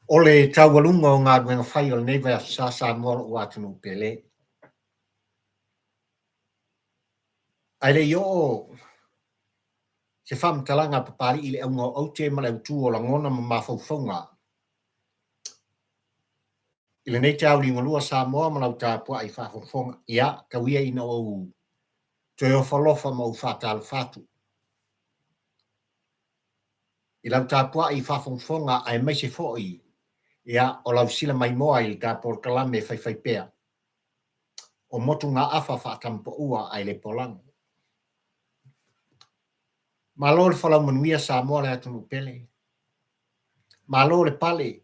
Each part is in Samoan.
O le taualuga o galuega fai o lenei vaiaso sa Samoa lou atunuu pele. Ae le i oo se faamatalaga a Papalii i le auga o aute ma le autu o lagona ma mafaufauga i lenei taeao liugalua Samoa ma lau tapuai faafogafoga, ia, tau ia ina ou toe ofo alofa ma ou faatalofa atu i lau tapuai faafogafoga aemaise foi ia o lau silamaimoa i le ta polokalame faifaipea o motugaafa faatamapaua ae le polago. Malo le folau manuia Samoa le atunuu pele. Malo le pale.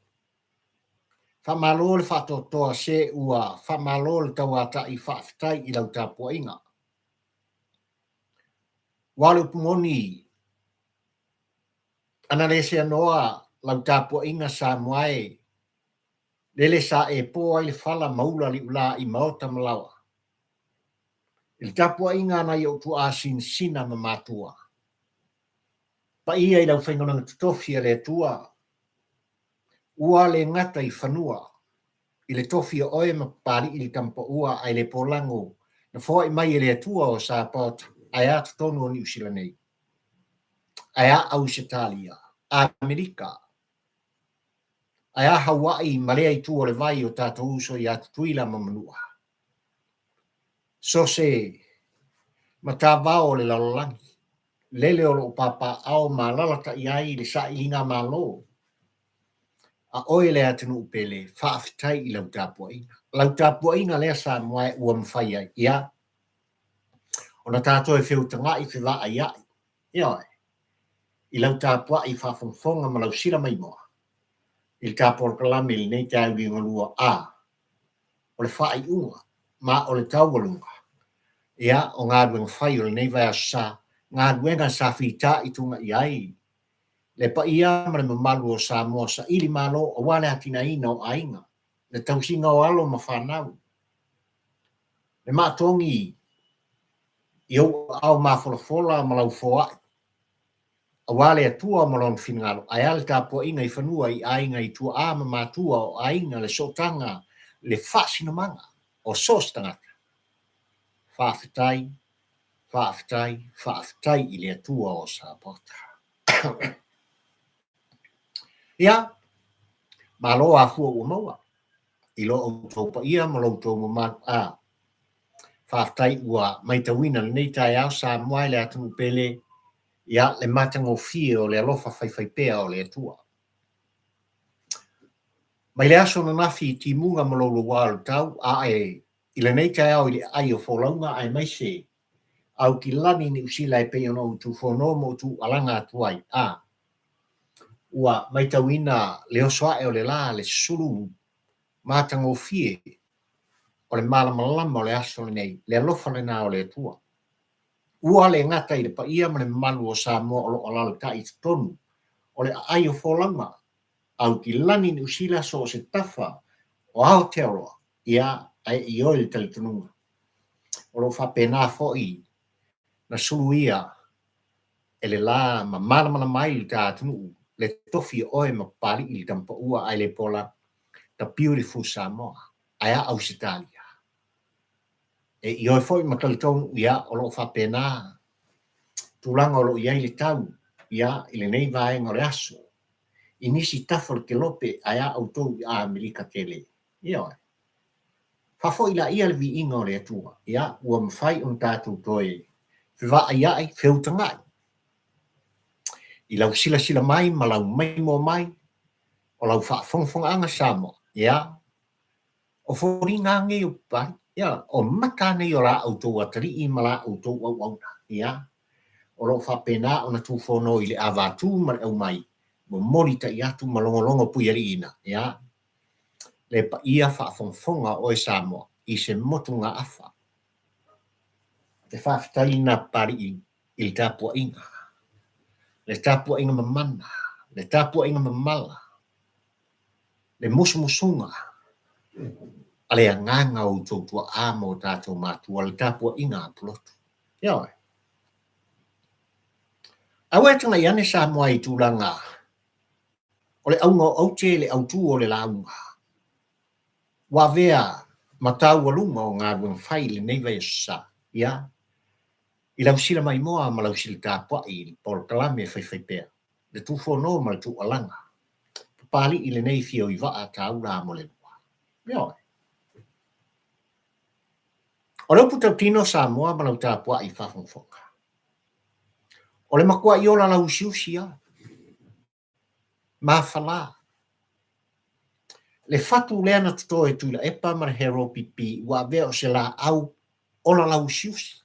Faamalo le faatoatoa se ua faamalo le tauatai faafetai i lau tapuaiga. Aua o le upu moni, ana le seanoa lau tapuaiga Samoa e, lele sa e po ai le fala ma ula liula i maota ma laoa. I le tapuaiga a nai ou tuaa sinasina ma matua, paia i le aufaigaluega totofi a le Atua, ua le gata i fanua, i le tofi o oe ma Papalii le Tamapaua ae le polago na foai mai e le Atua o Sapaota ae a totonu o Niu Sila nei, ae a Ausetalia, Amerika, ae a Hauaʻi ma lea itu o le vai o tatou uso ia Tutuila ma Manua. So se matavao o le lalolagi, lele o lo o papaaao ma alalatai ai le sailiga Malo a oe le atunuu pele, faafetai i lau tapuaiga. Lau tapuaiga lea Samoa e ua mafai ai, ia, ona tatou e feutagaʻi, fevaaiaʻi, ioe, i lau tapuai faafogafoga ma lau silamaimoa i le ta polokalame i lenei taeao liugalua a o le faaiuga ma o le taualuga, ia, o galuega fai o lenei vaiaso sa, galuega sa fitaituga i ai le paia ma le mamalu o Samoa saili malo aua le atinaeina o aiga, le tausiga o alo ma fanau, le maatogi i ou aao mafolafola ma lau foai aua le Atua ma Lona finagalo, ae a le tapuaiga i fanua, i aiga, i tuaa ma matua o aiga, le sootaga, le faasinomaga o so o se tagata. Faafetai, faafetai, faafetai i le Atua o Sapaota. Ia, malo afua ua maua i lo outou paia ma lo outou mamalu. A, faafetai ua maitauina lenei taeao Samoa e le atunuu pele, ia, le matagofie o le alofa faifaipea o le Atua. Mai le aso ananafi i timuga ma louloua o le tau, ae i lenei taeao i le aai o folauga aemaise Aukilani Niu Sila e pei ona ou tufono ma ou tuualaga atu ai, a ua maitauina le oso ae o le la, le sulu matagofie o le malamalama o le aso lenei, le alofa lena o le Atua. Ua le gata i le paia ma le mamalu o Samoa o lo o alalatai i totonu o le aai o folauga, Aukilani Niu Sila so o se tafa o Aotearoa, ia, ae ioe le talitonuga o lo o faapena foi na suluia e le la ma malamalama ai le ta atunuu le tofi o oe ma Papalii le Tamapaua ae le pola The Beautiful Samoa ae a Ausetalia. E ioe foi ma talitonu, ia, o lo o faapena tulaga o lo o i ai le tau, ia, i lenei vaega o le aso, i nisi tafa o le kelope ae a outou i Amerika tele. Ioe. Faafoi laia le viiga o le Atua, ia, ua mafai ona tatou toe fevaaia'i, feutaga'i i lau silasila mai ma lau maimoa mai o lau faafogafogaaga Samoa, ia, O foliga a nei o Papalii, ia, o mata a nei o la outou atalii ma la outou auauna, ia, o lo o faapena ona tufono i le avatū ma le aumai, momoli taʻi atu ma logologo puialiiina, ia, le paia faafogafoga o oe Samoa i se motugaafa. E faafetai lena Papalii i le tapuaiga, le tapuaiga mamana, le tapuaiga mamala, le musumusuga a le agaga o outou tuaa ma o tatou matua, le tapuaiga a Pulotu. Ioe. Aua e tagai ane Samoa i tulaga O le auga o aute le autu o le lauga. Ua avea ma taualuga o galuega fai i lenei vaiaso sa, ia, i lau sila maimoa ma lau sila tapuai i le polokalame faifaipea, le tufono ma le tuualaga, Papalii lenei fia o i vaa taula mo le lua. Ioe. O le upu tautino Samoa ma lau tapuai faafogafoga. O le matuai ola lauusiusi lava. Mafala. Le fatu lea na toto e Tuilaepa ma le Heropipi ua avea o se laau ola lauusiusi.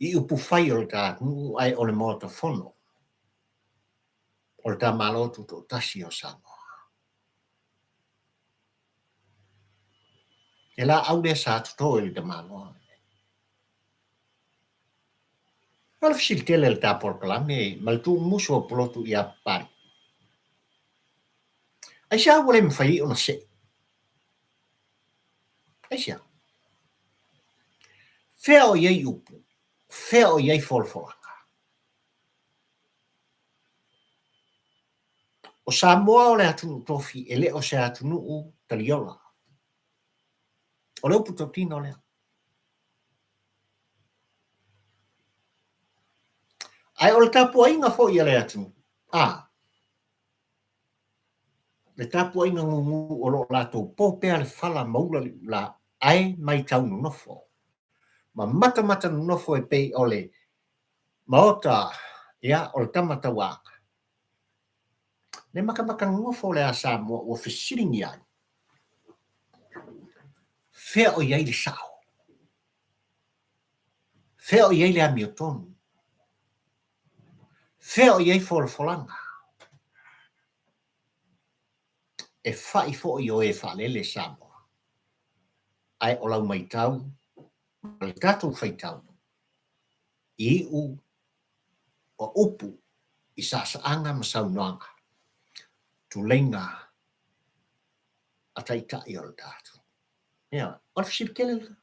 I upufai o le ta atunuu ae o le Maota Fono o le ta Malo Tutoatasi o Samoa. Le laau lea sa toto e le tamaloa. O le fesili tele a le ta polokalame ma le tuumusu o Pulotu ia Papalii. Aisea ua le mafai ai ona see? Aisea? Fea o i ai upu? Fea o i ai folafolaga? O Samoa o le atunuu tofi e le o se atunuu taliola. O le upu tautino lea. Ae o le tapuaiga foi a le atunuu, a, le tapuaiga gugu o lo o latou po pea le fala ma ula le ula ae matau nonofo ma matamata nonofo e pei o le maota, ia, o le tama tauaga. Le matamata nonofo lea a Samoa ua fesiligia ai, Fea o i ai le sao? Fea o i ai le amiotonu? Fea o i ai folafolaga? E fa'i foi o e faalele Samoa, ae o lau matau ma le tatou faitau i iu o upu i saasaaga ma saunoaga, tuleiga a taitai o le tatou. Ia, o le fesili tele lena.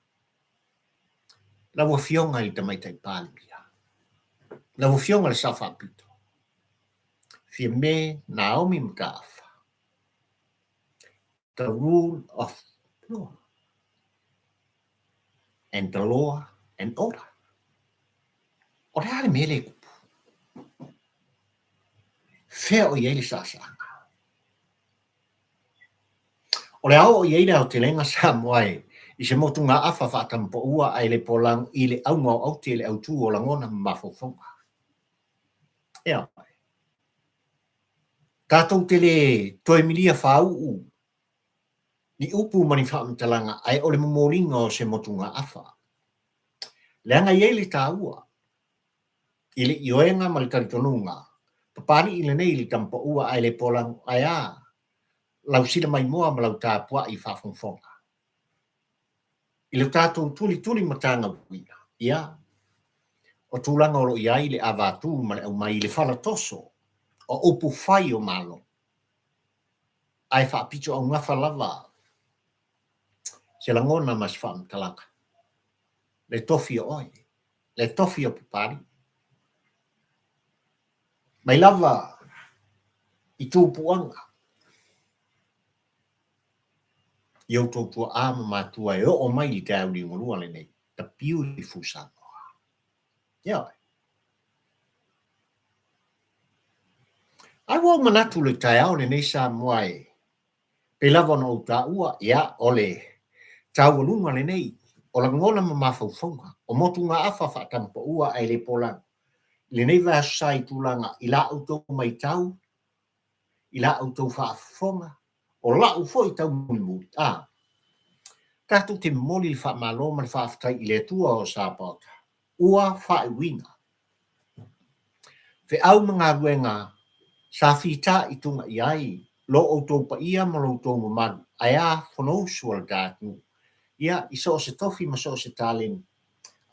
Lau Afioga i le Tamaitai Palemia, lau Afioga i le Sao Faapito, Fiame Naomi Mataafa, the rule of law and the law and order. O le a le mea lea e tupu? Fea o i ai le saasaaga? O le a oo i ai le aotelega Samoa e i se motugaafa faatamapaua ae le polagu i le auga o aute i le autu o lagona ma mafaufauga. Ioe. Tatou te le toe milia faauu ni upu ma ni faamatalaga ae o le momoliga o se motugaafa. Leaga e i ai le taua i le ioega ma le talitonuga, Papalii lenei i le tamapaua ae le polagu ae a lau sila maimoa ma lau tapuai faafogafoga i lo tatou tulituli matagauina, ia, o tulaga o lo o i ai le avatū ma le aumai i le fala toso o upu fai o Malo, ae faapitoaugafa lava se lagona ma se faamatalaga, le tofi o oe, le tofi o Papalii. Mai lava i tupuaga i outou tuaa ma matua e oo mai i le taeao liugalua lenei, the beautiful Samoa. Ioe. Ae ua ou manatu i le taeao lenei Samoa e Pei lava ona ou taua, ia, o le taualuga lenei o lagona ma mafaufauga, o motugaafa faatamapaua ae le polagu i lenei vaiaso sa i tulaga i la outou matau, i la outou faafofoga, o la'u foi taumulimuli, a tatou te momoli le faamalo ma le faafetai i le Atua o Sapaota, ua faaiuina Feau ma galuega sa fitaituga i ai lo outou paia ma lo outou mamalu, ae a Fonousu a le ta atunuu, ia, i so o se tofi ma so o se taleni,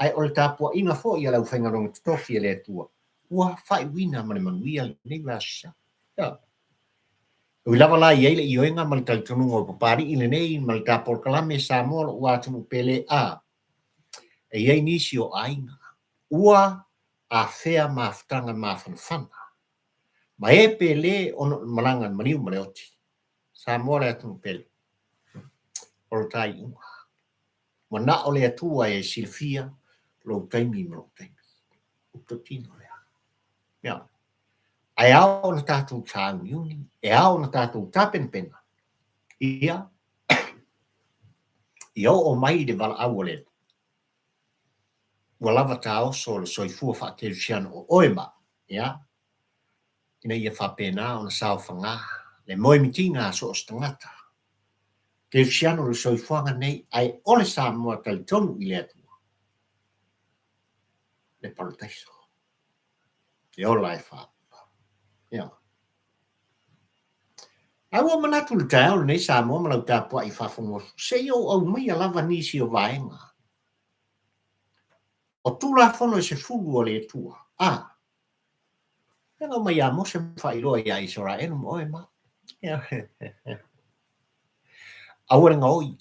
ae o le tapuaiga foi a le aufaigaluega totofi a le Atua, ua faaiuina ma le manuia lenei vaiaso sa. Ia. E ui lava la i ai le ioega ma le talitonuga o Papalii lenei ma le ta polokalame Samoa Lou Atunuu Pele a, e i ai nisi o aiga ua Afea mafutaga mafanafana ma e pele ona o le malaga a le maliu ma le oti. Samoa le atunuu pele o lo ta iuga. Ua na o le Atua e silafia lou taimi ma lou taimi. Upu tautino lea. Ia. Ae ao ona tatou sauniuni, e ao ona tatou tapenapena, ia, ia oo mai le valaau a le Atua. Ua lava taoso le soifua faakerisiano o oe ma au, ia, ina ia faapena ona saofaga le moemitiga a so o se tagata kerisiano i le soifuaga nei, ae ole Samoa talitonu i le Atua, le parataiso, e ola e faavavau. Ia. Ae ua manatu i le taeao lenei Samoa ma lau tapuai faafogafoga, se i ou aumaia lava nisi o vaega o Tulafono e sefulu a le Atua, a lea na aumai ia Mose ma faailoa ia Isaraelu ma oe ma Aua le gaoi,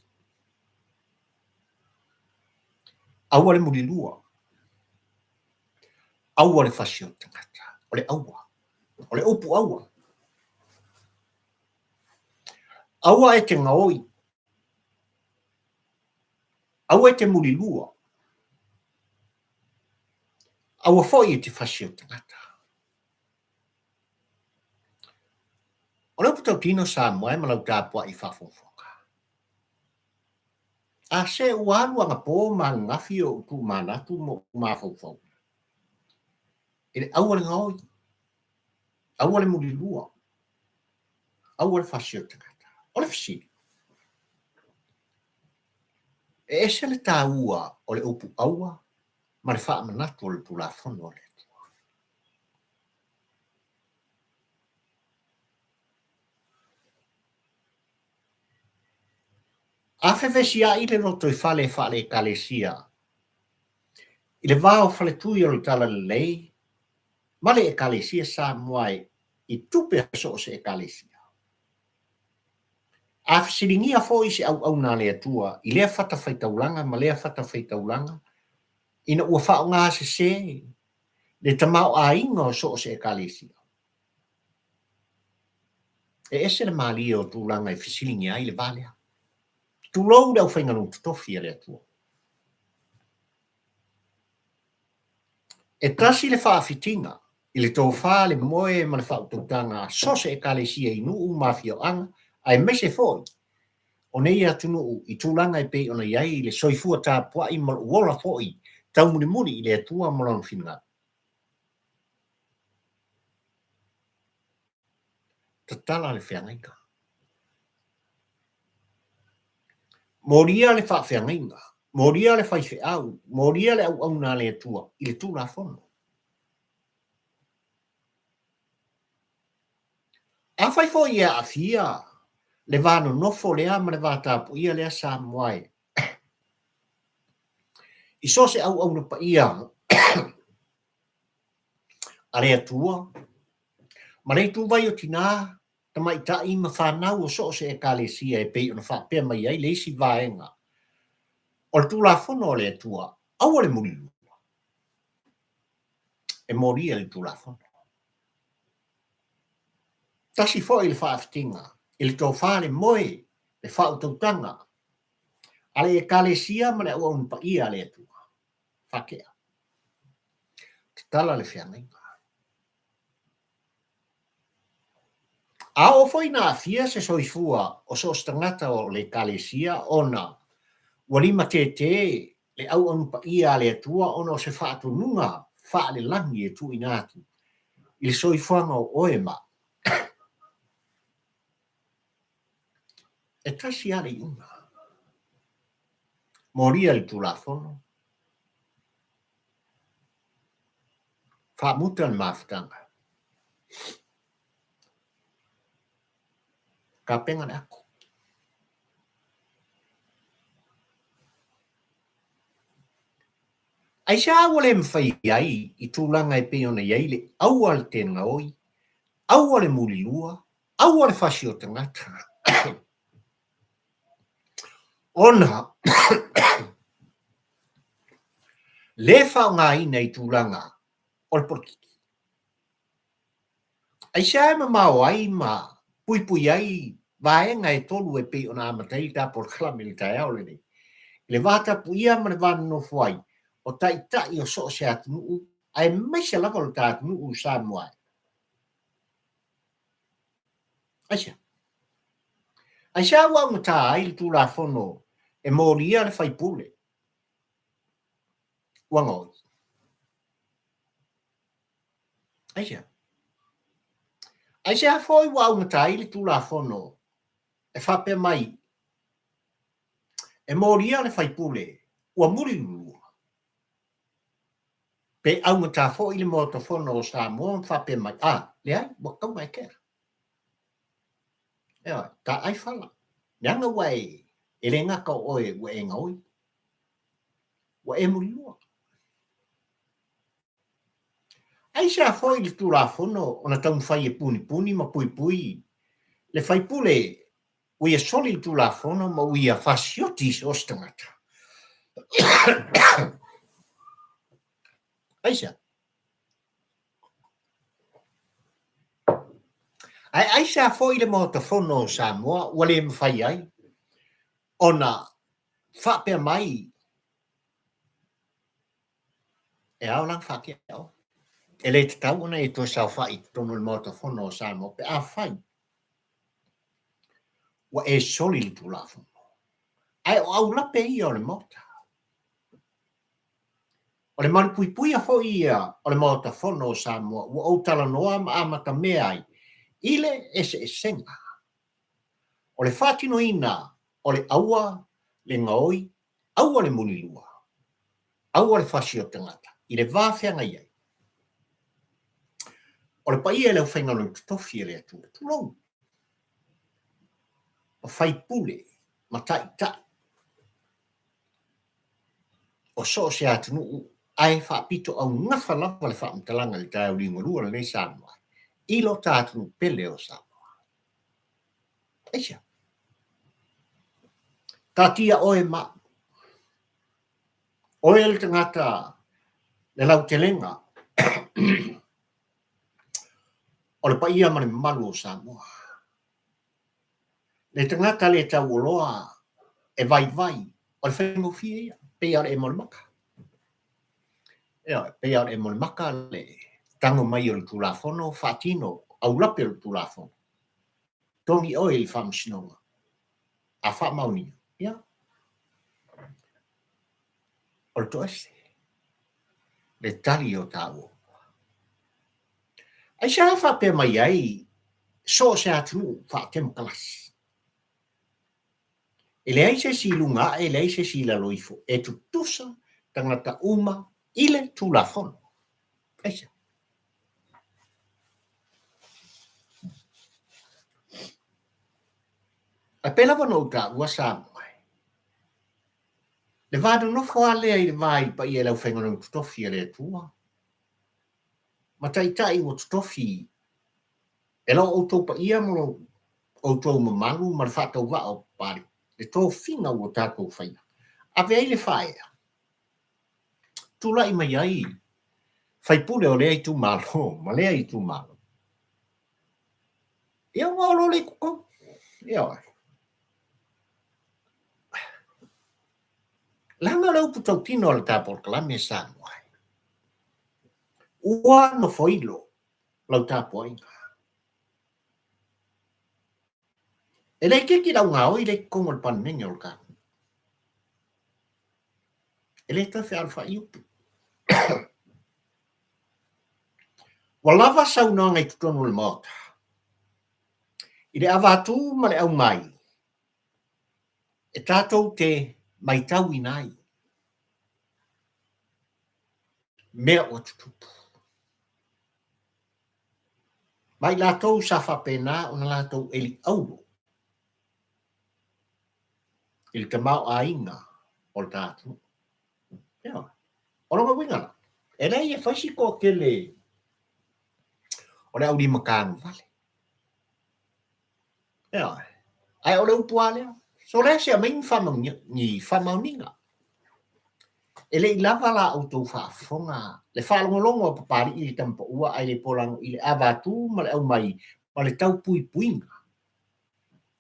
aua le mulilua, aua le fasi o tagata, o le aua, o le upu aua. Aua e te gaoi, aua e te mulilua, aua foi e te fasi o tagata. O le upu tautino Samoa e ma lau tapuai faafogafoga. A se ua alu anapō ma ananafi ou tuumanatu ma ou mafaufau i le aua le gaoi, aua le mulilua, aua le fasi o le tagata. O le fesili, e ese le taua o le upu aua ma le faamanatu o le Tulafono a le Atua. A fevesiai le lotoifale faale-Ekalesia i le va o faletui o le Talalelei ma le Ekalesia Samoa i tupe a so o se Ekalesia. A fesiligia foi se auauna a le Atua i lea fatafaitaulaga ma lea fatafaitaulaga ina ua faaaoga sese le tamaoaiga o so o se Ekalesia, e ese le malie o tulaga e fesiligia ai le va lea. Tulou le aufaigaluega totofi a le Atua. E tasi le faafitiga i le tofa, le moe ma le faautautaga a so o se Ekalesia i nuu ma afioaga, aemaise foi o nei atunuu i tulaga e pei ona i ai le soifua tapuai ma lou ola foi taumulimuli i le Atua ma Lona finagalo. Tatala le feagaiga. Molia le faafeagaiga, molia le faifeau, molia le auauna a le Atua i le Tulafono. Afai foi e aafia le va nonofo lea ma le va tapuia lea Samoa e i so o se auauna paia a le Atua ma le ituvai o tinā, tamaitai ma fanau o so o se Ekalesia e pei ona faapea mai ai le isi vaega o le Tulafono a le Atua, aua le mulilua e molia le Tulafono. Tasi foi le faafitiga i le tofa le moe, le faautautaga a le Ekalesia ma le auauna paia a le Atua. Faatea. Tatala le feagaiga. A oo foi ina aafia se soifua o so o se tagata o le Ekalesia ona ua limatētē le auauna paia a le Atua ona o se faatonuga faalelagi e tuuina atu i le soifuaga o oe ma au, e tasi lava le iuga. Molia le Tulafono, Faamuta le mafutaga. Tapena le ato. Aisea ua le mafai ai i tulaga e pei ona i ai le aua le tegaoi, aua le mulilua, aua le fasi o tagata? Ona le faaaogaina i tulaga. o le polokiki. Aisea e mamao ai ma puipui ai vaega e tolu e pei ona amata ai le ta polokalame i le taeao lenei, i le va tapuia ma le va nonofo ai o taitai o so o se atunuu aemaise lava o le ta atunuu o Samoa e? Aisea? Aisea ua augata ai le Tulafono e molia le faipule ua gaoi? Aisea? Aisea foi ua augata ai le Tulafono e faapea mai e molia le faipule ua mulilua? Pe augata foi le Maota Fono o Samoa ma faapea mai, A, leai, ua tatau ona e tea. Ioe, taai fala. Leaga ua e, e le gata o oe ua e gaoi, ua e mulilua. Aisea foi le Tulafono ona taumafai e punipuni ma puipui le faipule ua ia soli le Tulafono ma ua ia fasioti i so o se tagata? Aisea? Ae aisea foi le Maota Fono o Samoa ua le mafai ai ona faapea mai E ao la ona faatea oe. E le tatau ona e toe saofai i totonu o le Maota Fono o Samoa pe afai ua e soli le Tulafono. Ae o aulape ia o le Maota. O le malupuipuia foi ia o le Maota Fono o Samoa ua ou talanoa ma amatamea ai i le eseesega o le faatinoina o le aua le gaoi Aua le mulilua, aua le fasi o tagata i le va feagai ai. O le paia i le aufaigaluega totofi a le Atua, tulou, o faipule ma taitai o so o se atunuu ae faapito augafa lava le faamatalaga i le taeao liugalua lenei Samoa i lo ta atunuu pele o Samoa. Aisea? Taatia oe ma au. Oe le tagata le lautelega o le paia ma le mamalu o Samoa. Le tagata le tauoloa e vaivai, o le faigofie ia, pei lava o le e molemaka. Ioe, pei lava o le e molemaka le tago mai o le Tulafono, faatino aulape o le Tulafono. Togi oe i le Faamasinoga a faamaonia, ia, o le toese, le tali o taua. Aisea faapea mai ai so o se atunuu faatemokarasi? E leai se isi i luga ae, e leai se isi i lalo ifo, e tutusa tagata uma i le Tulafono. Aisea? Ae pei lava ona ou taua Samoa, le va nonofo lava lea i le va i le paia i le aufaigaluega totofi a le Atua, ma taitai ua totofi e lo outou paia ma lo outou mamalu ma le faatauvaa o Papalii, le tofiga ua tatou faia, ave ai le faaea, tulai mai ai faipule o lea itumalo ma lea itumalo. Ia ua olo le totonu. Ioe. Leaga le upu tautino a le ta polokalame Samoa. Ua nofoilo lau tapuaiga. E le itiiti lau gaoi le totonu o le Palemene o le tatou. E le toe fealofai upu. Ua lava saunoaga i totonu o le Maota i le avatu ma le aumai e tatou te maitauina ai mea ua tutupu. Ma i latou sa faapena ona latou eli auro i le tamaoaiga o le ta atunuu. Ioe. O lona uiga la, e leai e fai si toatele o le aulimataagavale. Ioe. Ae o le upu lava lea, so o le a se aumai ni faamaoniga. E le i lava la outou faafofoga le faalogologo a Papalii i le tama paua ae le polago i le avatu ma le aumai ma le taupuipuiga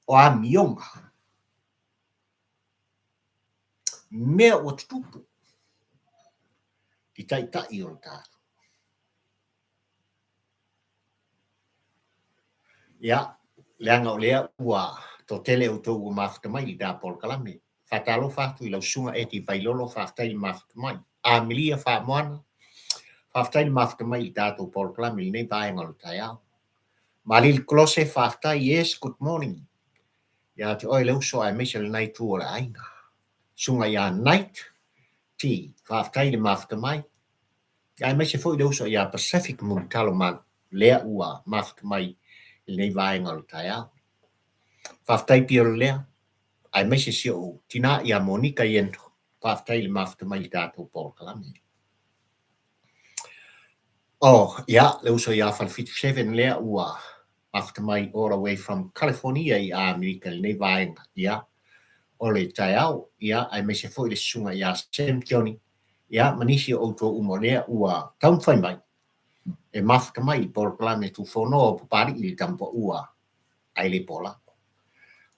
o amioga, mea ua tutupu i taitai o le tatou. Ia, leaga o lea ua toatele outou ua mafuta mai i le ta polokalame. Faatalofa atu i lau Susuga Eddie Vailolo, faafetai le mafuta mai. Amelia Faamoana, faafetai le mafuta mai i le tatou polokalame i lenei vaega o le taeao. Malili Klose, faafetai, yes, good morning. Ia te oe le uso aemaise lena itu o le aiga. Susuga ia Knight T, faafetai le mafuta mai. Aemaise foi le uso ia Pacific Mulitalo Malu, lea ua mafuta mai i lenei vaega o le taeao. Faafetai Piololea, aemaise si ou tinā ia Monika Iento, faafetai le mafuta mai i le tatou polokalame. Oh, ia, le uso ia Falefitu Seven lea ua mafuta mai all the way from California i Amerika i lenei vaega, ia, o le taeao, ia, aemaise foi le susuga ia Sam Johnny, ia, ma nisi o outou uma o lea ua taumafai mai e mafuta mai i polokalame tufonoa o Papalii i le Tamapaua ae le po lava.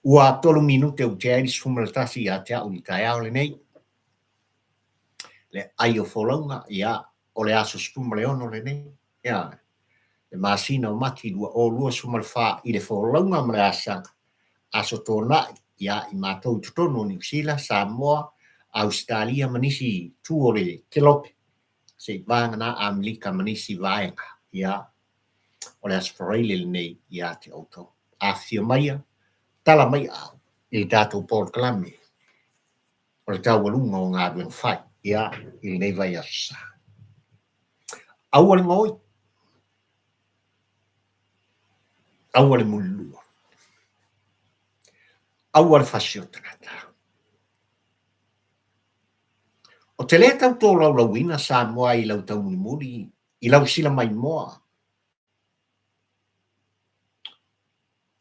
Ua tolu minute ua tea ai le 11 ia te au i le taeao lenei. Le ai o folauga, ia, o le aso 16 lenei, ia, le masina o Mati 2024 i le folauga ma le asaga, Aso Toonai, ia i matou i totonu o Niu Sila, Samoa, Ausetalia ma nisi itu o le kelope, se i vagana Amerika ma nisi vaega, ia, o le Aso Faraile lenei ia te outou. Afifio maia, tala mai aao i le tatou polokalame o le taualuga o galuega fai, ia, i lenei vaiaso sa. Aua le gaoi, aua le mulilua, aua le fasi o tagata. O te lē tau tolaulauina Samoa i lau taumulimuli, i lau silamaimoa,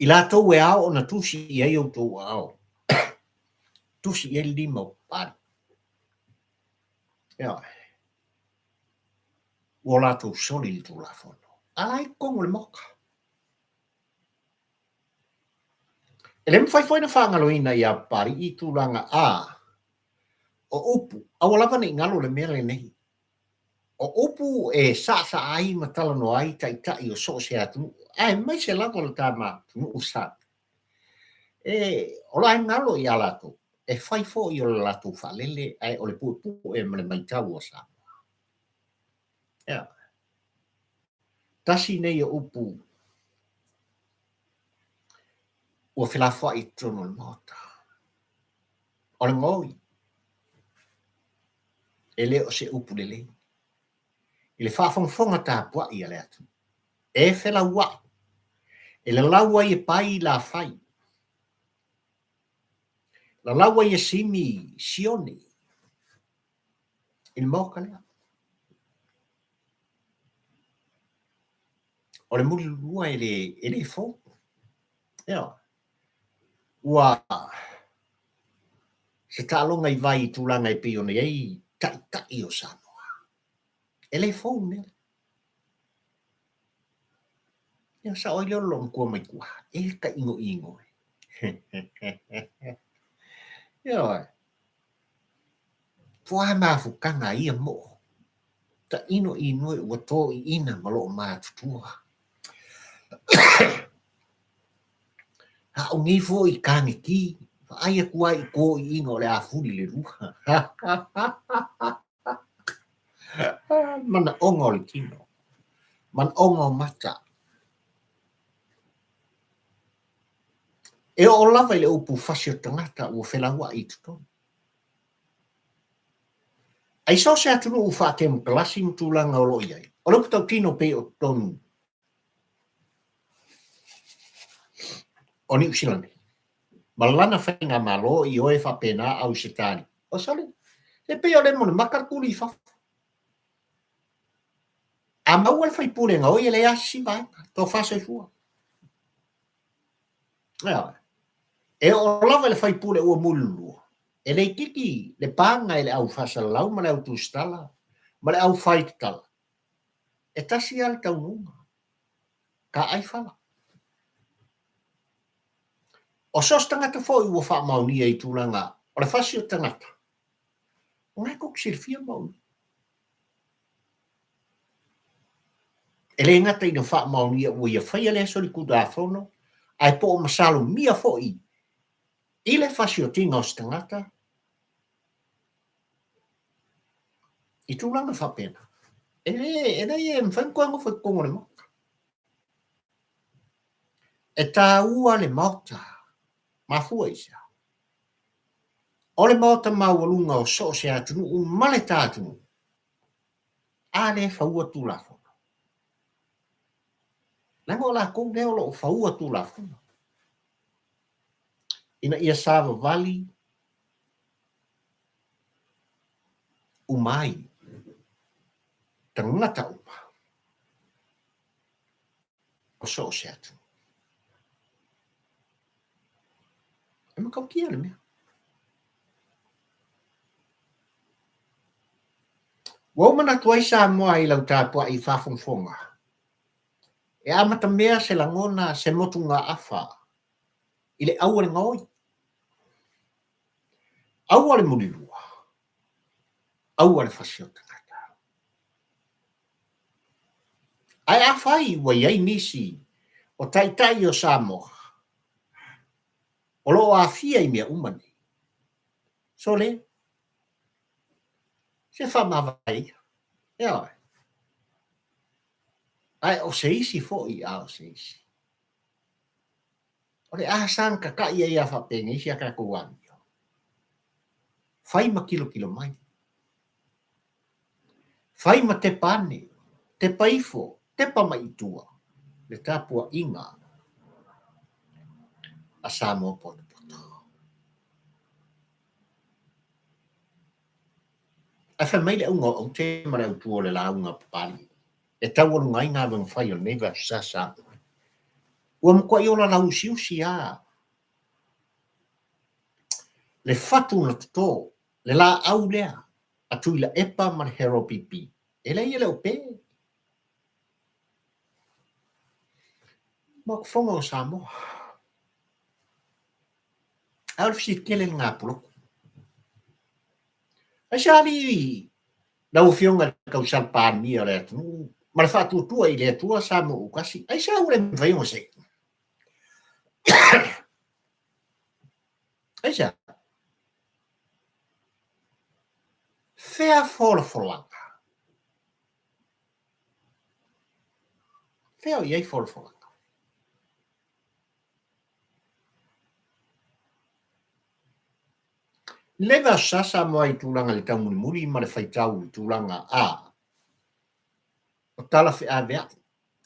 i latou e ao ona tusi i ai outou aao, tusi i ai le lima o Papalii. Ioe. Ua latou soli le Tulafono. A la e i totonu o le Maota. E le mafai foi ona faagaloina ia Papalii tulaga a o upu, aua lava ne i galo le mea lenei. O upu e saasaa ai ma talanoa ai taitai o so o se atunuu, aemaise lava le ta atunuu o Samoa. E, o la e galo ia latou, e fai foi o le latou faalele, ae o le puepue ma le maitau a Samoa. Ia. Tasi nei o upu ua felafoai i totonu o le Maota. O le gaoi, e le o se upu lelei i le faafogafoga tapuai a le atunuu. E felauai, e lalau ai e pai lafai, lalau ai e simi sione i le Maota lea. O le mulilua e le, e le fou. Ioe. Ua se taaloga i vai i tulaga e pei ona i ai taitai o Samoa. E le fou le mea lea. Ia sao ai lea o le loomatua mai tua, e tainoino e. Ioe. Po a mafutaga a ia moo, tainoino e ua toiina ma loomatutua. A o nei foi tane ki, vaai atu ai i toiina o le a fuli le lua. Manaoga o le tino, manaoga o mata. E oo lava i le upu fasi o tagata ua felauai i totonu. A i so o se atunuu faatemokalasi ma tulaga o lo o i ai, o le upu tautino pei o totonu o Niu Sila nei, ma lana faigamalo i oe faapena Ausetalia, o sole, e pei o le monemata le tuli i fafo. A maua le faipule gaoi e leai lava se isi vaega, tofa soifua. E oo lava i le faipule ua mulilua. E le itiiti le paga i le au faasalalau ma le au tusitala ma le au fai tatala, e tasi lava le taunuuga, taai fala. O so o se tagata foi ua faamaonia i tulaga o le fasi o tagata, o lena e tou te silafia ma ou. E le gata ina faamaonia ua ia faia lea solitulafono, ae po o masalomia foi i le fasiotiga o se tagata i tulaga faapena. E le, e leai e mafai ona toe nofo i totonu o le Maota. E taua le Maota, mafua i se a? O le Maota maualuga o so o se atunuu ma le ta atunuu, a lea e faua Tulafono. Leaga o latou lea o lo o faua Tulafono ina ia savavali uma ai tagata uma o so o se atunuu. E matautia le mea. Ua ou manatu ai Samoa i lau tapuai faafogafoga, e amatamea se lagona se motugaafa i le aua le gaoi, aua le mulilua, aua le fasi o tagata. Ae afai ua i ai nisi o taitai o Samoa o lo o aafia i mea uma nei, sole, se faamavae ia. Ioe. Ae o se isi foi a o se isi. O le a saga tata'i ai lava faapenei si a tatou amio? Fai ma tilotilo mai. Fai ma tepa ane, tepa ifo, tepa mai i tua le tapuaiga a Samoa potopoto. Ae fai mai le auga o aute ma le autu o le lauga a Papalii e taualuga ai galuega fai o lenei vaiaso sa. Ua matuai ola lauusiusi lava le fatu na toto, le laau lea a Tuilaepa ma le Harold Beebe. E leai e le o pe. Maota Fono o Samoa. Ae o le fesili tele lena a Pulotu. Aisea alii lau Afioga i le Tausala Palemia o le atunuu ma le faatuatua i le Atua Samoa ua tasi, aisea ua le mafai ona sei? Aisea? Fea folafolaga? Fea o i ai folafolaga? Leva sa Samoa i tulaga i le taumulimuli ma le faitau i tulaga a o tala feaveai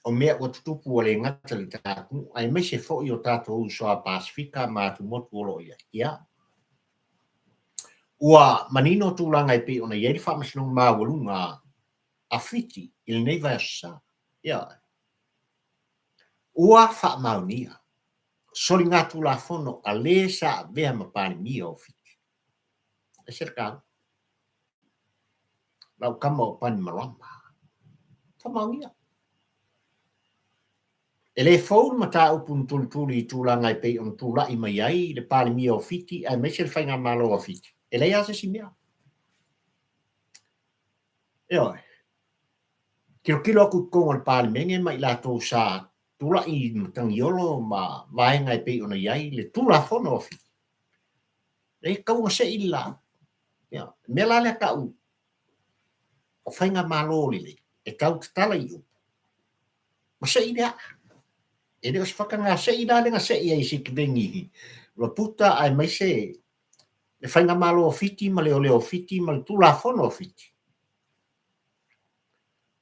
o mea ua tutupu ua le gata i le ta atunuu aemaise foi o tatou uso a Pasefika ma atumotu o lo o i ai. Ia, ua manino tulaga e pei ona i ai le Faamasinoga Maualuga a Fiti i lenei vaiaso sa. Ia, ua faamaonia soligatulafono a le sa avea ma Palemia o Fiti. Ese le taua. Lau tama o Panimarama. Faamaonia. E le fou le mataupu na tulituli i tulaga e pei ona tulai mai ai le Palemia o Fiti aemaise le Faigamalo a Fiti. E leai lava se isi mea. Ioe. Tilotilo atu i totonu o le Palemene ma i latou sa tulai i Matagiolo ma vaega e pei ona i ai le Tulafono a Fiti, e tatau ona sei le laau. Ia, le mea la lea tau o faigamalo lelei, e tau tatala i upu ma sei le aa. E le o se fataga sei la lea na sei ai e Sitiveni Maputa aemaise le faigamalo a Fiti ma leoleo o Fiti ma le Tulafono a Fiti.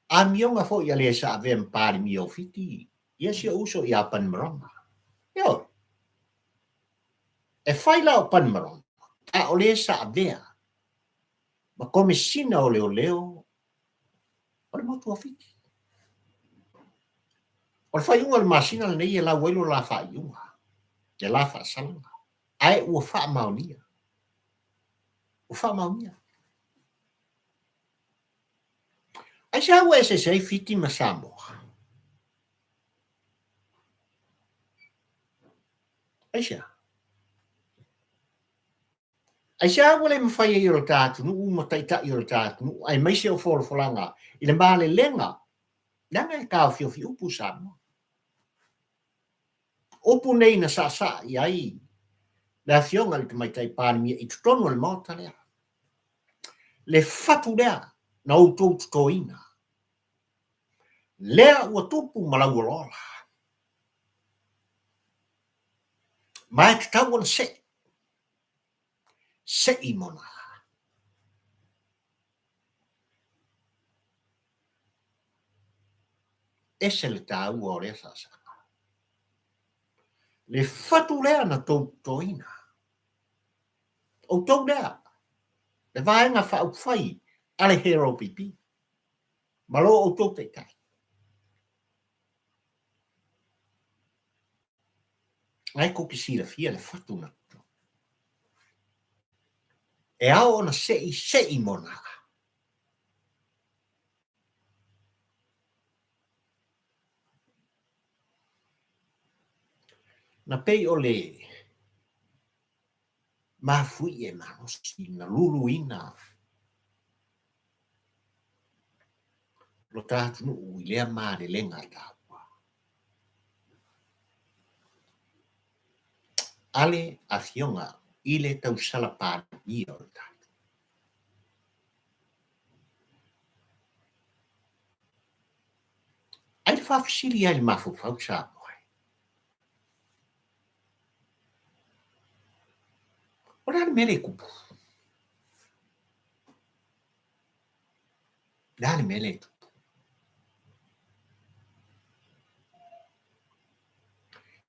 Amioga foi a le sa avea ma Palemia o Fiti, ia si ou uso ia Panimarama. Ioe. E fai la o Panimarama, a o le sa avea ma Komesina o Leoleo o le motu o Fiti. O le faaiuga o le masina lenei e lau ai lo la faaiuga, le la faasalaga, ae ua faamaonia. Ua faamaonia. Aisea ua eseese ai Fiti ma Samoa? Aisea? Aisea ua le mafai ai e lo ta atunuu ma taitai o lo ta atunuu aemaise o folafolaga i le malelega leaga e taofiofi upu Samoa. Upu nei na saasaa i ai le Afioga i le Tamaitai Palemia i totonu o le Maota lea. Le fatu lea na outou totoina, lea ua tupu ma lauoloala. Ma e tatau ona sei, sei mona. Ese le taua o lea saasaga. Le fatu lea na tou totoina. Outou lea, le Vaega Faaupufai a le HRPP, ma lo outou taitai. Ae tou te silafia le fatu na toto. E ao ona sei, sei mona. Na pei o le mafuie malosi na luluina lo ta atunuu i lea malelega taua. A le Afioga i le tausala Palemia o le tatou. Ai le faafesili ai le mafaufau Samoa e. O le a le mea lea e tupu? Le a le mea lea e tupu?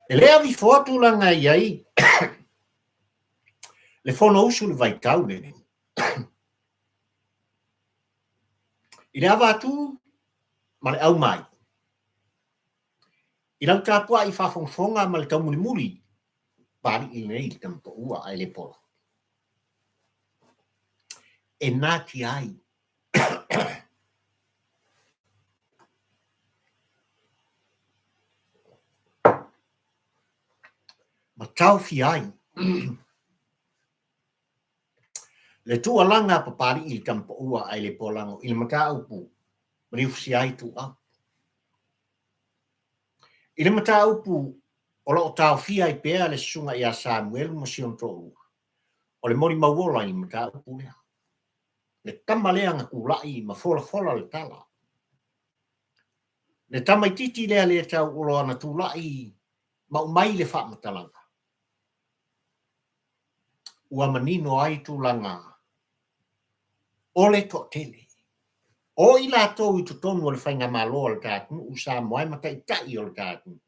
E le avifoa tulaga e i ai le Fonousu i le vaitau lenei. I le ava atu ma le aumai, i lau tapuai faafogafoga ma le taumulimuli, Papalii lenei i le tama paua ae le pola. E natia ai ma taofia ai le tuualaga a Papalii i le tama paua ae le polago i le mataupu ma liufasia ai Ituau. I le mataupu o lo o taofia ai pea le susuga ia Samuelu ma si ona toalua, o le molimau ola i le mataupu lea. Le tama lea na tulai ma folafola le tala. Le tamaitiiti lea le tau oloa na tulai ma aumai le faamatalaga. Ua manino ai tulaga o le toatele. O i latou i totonu o le faigamalo a le ta atunuu Samoa e ma taitai o le ta atunuu.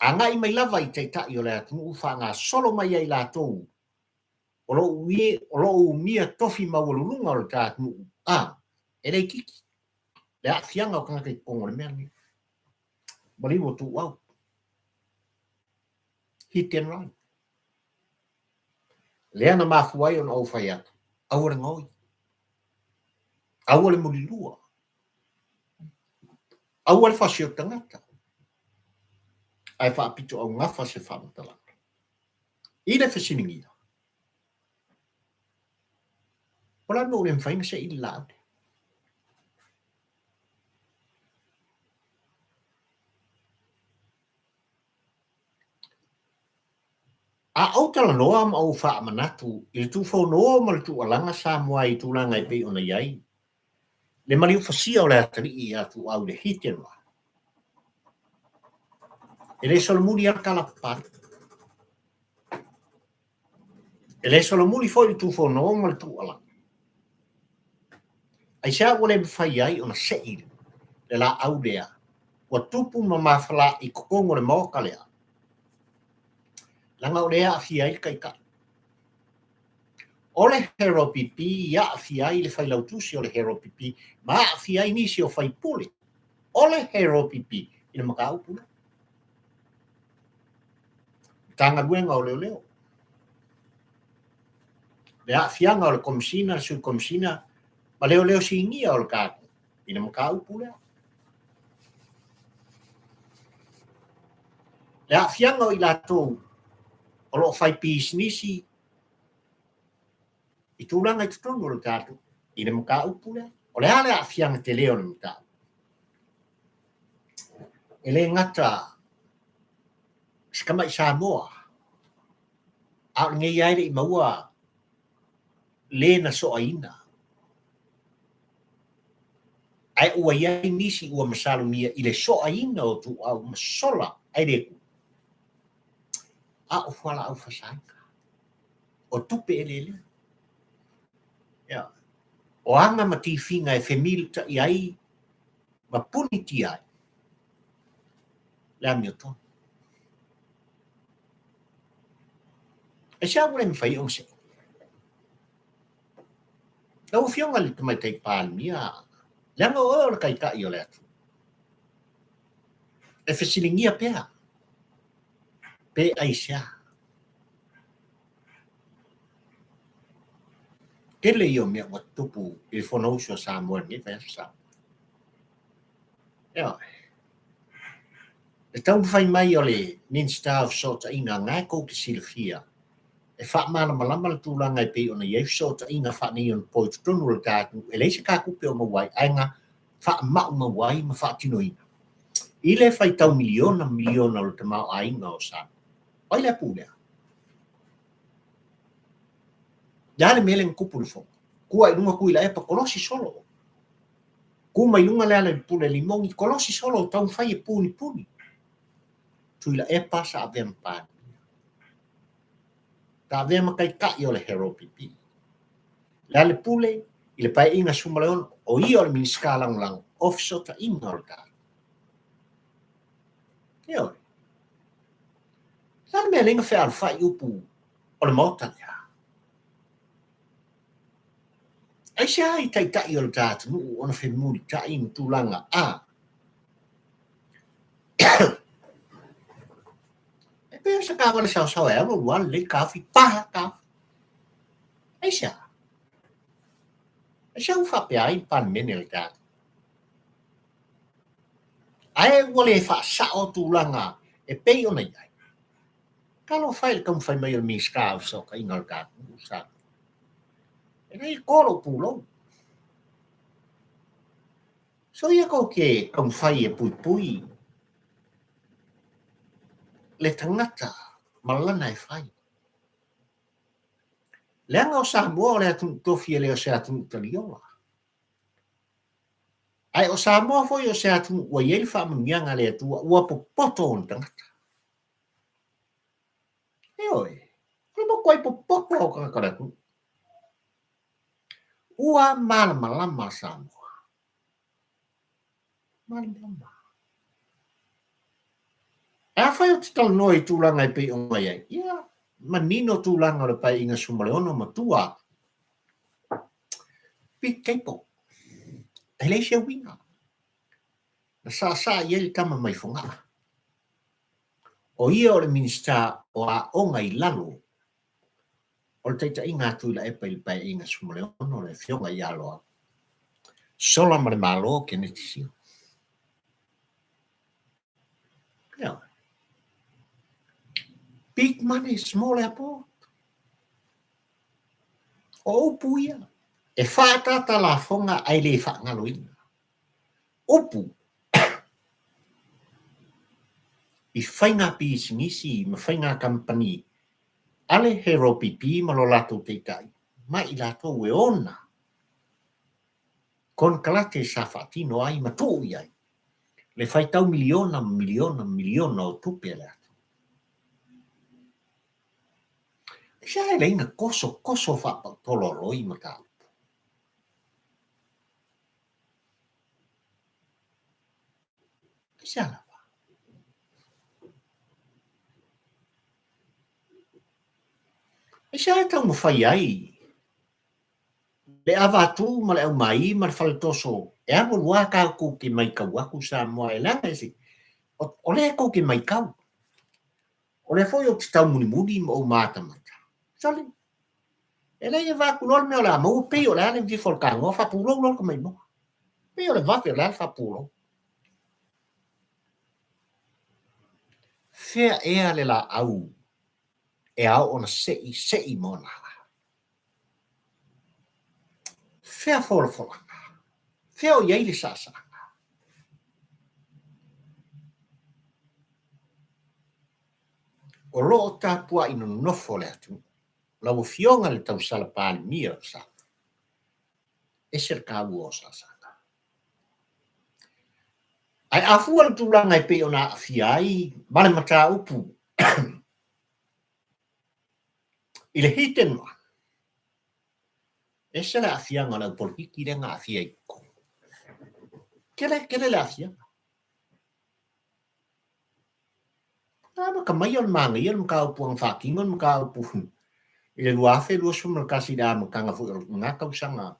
Agai mai lava i taitai o le atunuu faagasolo mai ai latou o lo o umia tofi maualuluga o le ta atunuu, a, e le itiiti le aafiaga o tagata i totonu o le mea lenei. Maliu o Tuuau. Hit and run. Lea na mafua ai ona ou fai atu, aua le gaoi, aua le mulilua, aua le fasi o tagata, ae faapitoaugafa se faamatalaga. I le fesiligia, o le a le mea ua le mafai ona sei le laau lea? A ou talanoa ma ou faamanatu i le tuufono ma le tuualaga Samoa i tulaga e pei ona i ai le maliufasia o le atalii ia Tuuau i le Hitenwa, e le solomuli lava le tala papale. E le solomuli foi le tuufono ma le tuualaga. Aisea ua le mafai ai ona sei le laau lea ua tupu ma mafala i totonu o le maota lea, leaga o lea e aafia ai le taitai. O le HRPP i aafia ai le failautusi o le HRPP ma aafia ai nisi o faipule o le HRPP i le mataupu lea. Matagaluega o Leoleo. Le aafiaga o le Komesina, le Sui Komesina ma Leoleo Sinia o le tatou i le mataupu lea. Le aafiaga o i latou o lo o fai pisinisi i tulaga i totonu o le tatou i le mataupu lea. O le a le aafiaga tele o le mataupu? E le gata si tamai Samoa, a o lenei lava e le i maua le na soaina, ae ua i ai nisi ua masalomia i le soaina o ituau ma sola ae le tuu, a o fualaau faasaina, o tupe eleelea. Ia, o aga ma tifiga e femilitai ai ma punitia ai le amiotonu. Aisea ua le mafai ai ona see? Lau Afioga i le Tamaitai Palemia, leaga o oe o le Taitai o le atunuu, e fesiligia pea pe aisea? Tele ia o mea ua tutupu i le Fonousu a Samoa i lenei vaiaso Samoa. Ioe. Le taumafai mai o le Minisita o Fesootaiga na e tou te silafia e faamalamalama le tulaga e pei ona i ai fesootaiga faaneionapo i totonu o le ta atunuu e leai se ta tupe o maua ai ae na faamaumau ai ma faatinoina i le faitau miliona ma miliona o le tamaoaiga o Samoa. O ai le apu lea? Le a le mea lea na tupu i le Fono? Tua i luga Tuilaepa, kolosi solo. Tu mai luga Lealailepule Limoni, kolosi solo, taumafai e punipuni. Tuilaepa sa avea ma Palemia. Sa avea ma taitai o le HRPP. Lealailepule i le Paeaiga 16, o ia o le Minisita Lagolago o Fesootaiga o le tatou. Ioe. Le a le mea e ala ai ona fealofai upu o le Maota lea? Aisea i taitai o le ta atunuu ona femulitai ma tulaga a? E pei o se taavale saosaoa e alu alu lava lelei taofi, pa taofi. Aisea? Aisea ua faapea ai le Palemene o le ta atunuu? Ae ua le faasao tulaga e pei ona i ai. Talofa e i le taumafai mai o le Minisita o Fesootaiga o le ta atunuu Samoa. E leai e to lou pulou. Soia tou te taumafai e puipui le tagata ma lana e fai. Leaga o Samoa o le atunuu tofi e le o se atunuu taliola. Ae o Samoa foi o se atunuu ua i ai le faamanuiaga a le Atua ua popoto ona tagata. Ioe, o le matuai popoto o tagata o le atunuu. Ua malamalama Samoa. Malamalama. Ae afai ou te talanoa i tulaga e pei ona i ai, ia, manino tulaga o le Paeaiga 16 ma tua atu. Big table. E leai se uiga. Na saasaa i ai le tama mai Fogaa. O ia o le Minisita o Aoga i lalo o le taitaiga a Tuilaepa i le Paeaiga 16, le Afioga ia Loau. Sola ma le Malo Keneti Sio. Ioe. Big money, small airport. O upu ia, e faaataata lafoga ae le faagaloina. Upu i faiga pisinisi ma faiga kamupani a le HRPP ma lo latou taitai ma i latou e ona konekarate sa faatino ai ma tuu i ai le faitau miliona ma miliona ma miliona o tupe a le atunuu. Aisea e leai na toso toso faapautoloaloi mataupu? Aisea lava? Aisea e taumafai ai le avatu ma le aumai ma le faletoso e alu alu lava tatou te matau atu Samoa e leaga e se o lea tou te matau. O lea foi ou te taumulimuli ma ou matamata. Sole! E leai e vaai atu loa le mea o le a maua pei o le a le vifo o le tanoa faapulou loa le tamaimoa. Pei o le vave o le a le faapulou. Fea ea le laau e ao ona sei sei ma ona ala? Fea folafolaga? Fea o i ai le saasaaga? O lo o tapuai nonofo le atunuu. Lau Afioga i le Tausala Palemia o Samoa, ese le taua o saasaaga. Ae a fua le tulaga e pei ona aafia ai ma le mataupu i le hit and run, ese le aafiaga o le aupolokiki lea na aafia i totonu. Tele, tele le aafiaga. Amata mai o le manaia le mataupu na faatino le mataupu i le 2021 i le amataga foi o lena tausaga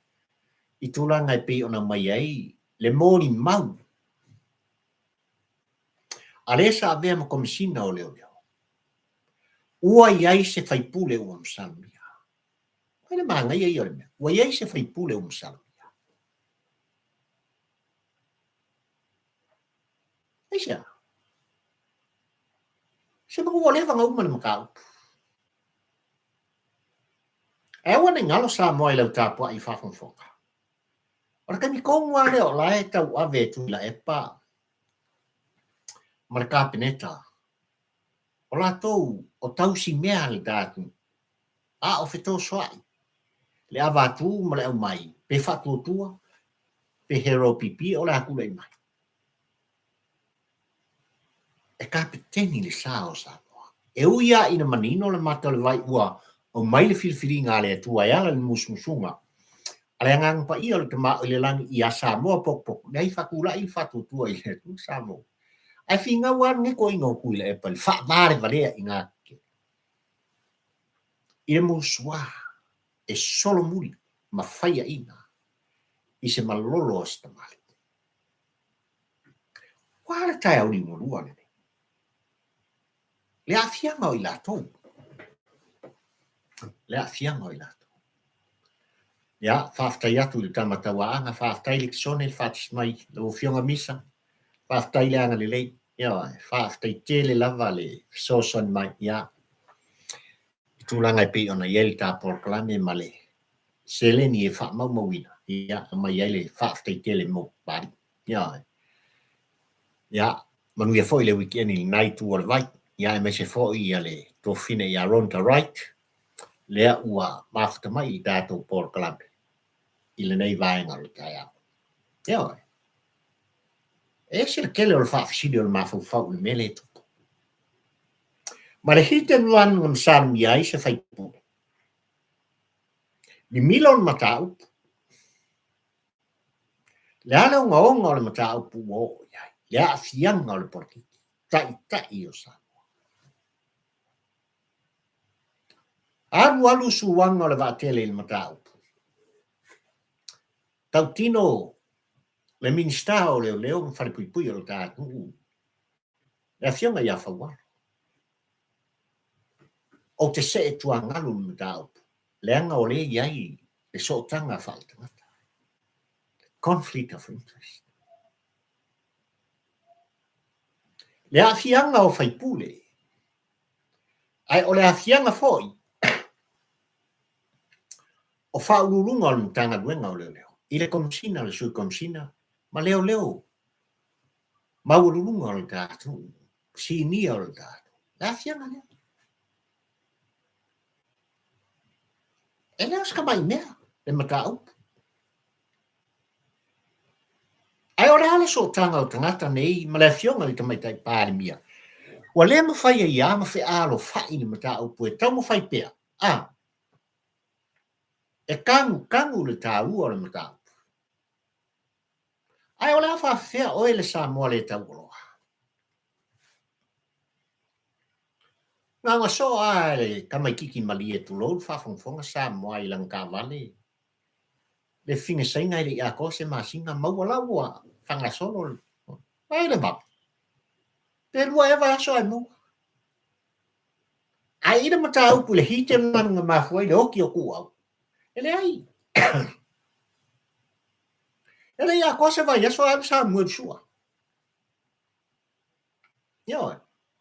i tulaga e pei ona aumai ai le molimau a le sa avea ma Komesina o Leoleo, ua i ai se faipule ua masalomia. Ai le manaia ia o le mea, ua i ai se faipule ua masalomia. Aisea? Se manu ua leva ona uma le mataupu. Ae aua ne i galo Samoa i lau tapuai i faafogafoga. O le taimi tonu lava lea o la e tauave e Tuilaepa ma le Kapeneta, o latou o tausimea le ta atunuu, a o fetosoai le avatu ma le aumai, pe faatuatua, pe Harold Pipi o le a tulai mai. E kapeteni le sa o Samoa. E ui lava ina manino le mata o le vai ua aumai le filifiliga a le Atua e ala i le musumusuga a le Agaga Paia o le Tama i le Lagi ia Samoa potopoto, leai faatulai le faatuatua i le Atua Samoa. Ae finau lava lenei toeaina o Tuilaepa i le faavalevalea i gā tetele. I le musua e solomuli ma faiaina i se malolo a se tamalii. Ua a le taeao liugalua lenei? Le aafiaga o i latou. Le aafiaga o i latou. Ia, faafetai atu i le tama tauaaga, faafetai le Kisone le faatasi mai, lau Afioga Misa, faafetai le agalelei. Ia, faafetai tele lava le fesoasoani mai, ia, i tulaga e pei ona i ai le ta polokalame ma le seleni e faamaumauina, ia, aumai ai le faafetai tele mo Papalii. Ia, ia, manuia foi le weekend i lena itu o le vai, ia, aemaise foi ia le tuafafine ia Rhonda Wright, lea ua mafuta mai i le tatou polokalame i lenei vaega o le taeao. Ioe. E ese le tele o le faafesili o le mafaufau i le mea lea e tupu. Ma le hit and run na masalomia ai se faipule. Mimilo le mataupu. Le a le ogaoga o le mataupu ua oo i ai, le aafiaga o le polokiki, taitai o Samoa. Alualu suaga o le vaatele i le mataupu. Tautino le Minisita o Leoleo ma Falepuipui o le ta atunuu, le Afioga ia Faualo. Ou te see tuagalu i le mataupu, leaga o lea e i ai le sootaga faaletagata, conflict of interest. Le aafiaga o faipule, ae o le aafiaga foi o faauluuluga o le Matagaluega o Leoleo i le Komesina, le Sui Komesina ma Leoleo maualuluga o le ta atunuu, sinia o le ta atunuu. Le aafiaga lea. E le o se tamai mea le mataupu. Ae o le a le sootaga o tagata nei ma le Afioga i le Tamaitai Palemia? Ua le mafai ai lava ma fealofai le mataupu e taumafai pea, a e tanutanu le taua o le mataupu. Ae o le a faafefea oe le Samoa le taualoa? Na ona soo lava e le tamaititi malie tulou le faafogafoga Samoa i lana taavale le finesaina e le i atoa se masina maua la ua faagasolo le ai le vave. Pe lua ea vaiaso ae maua. Ae i le mataupu i le hit and run na mafua ai le oti o Tuuau. E leai. E le i atoa se vaiaso ae alu Samuelu Sua. Ioe.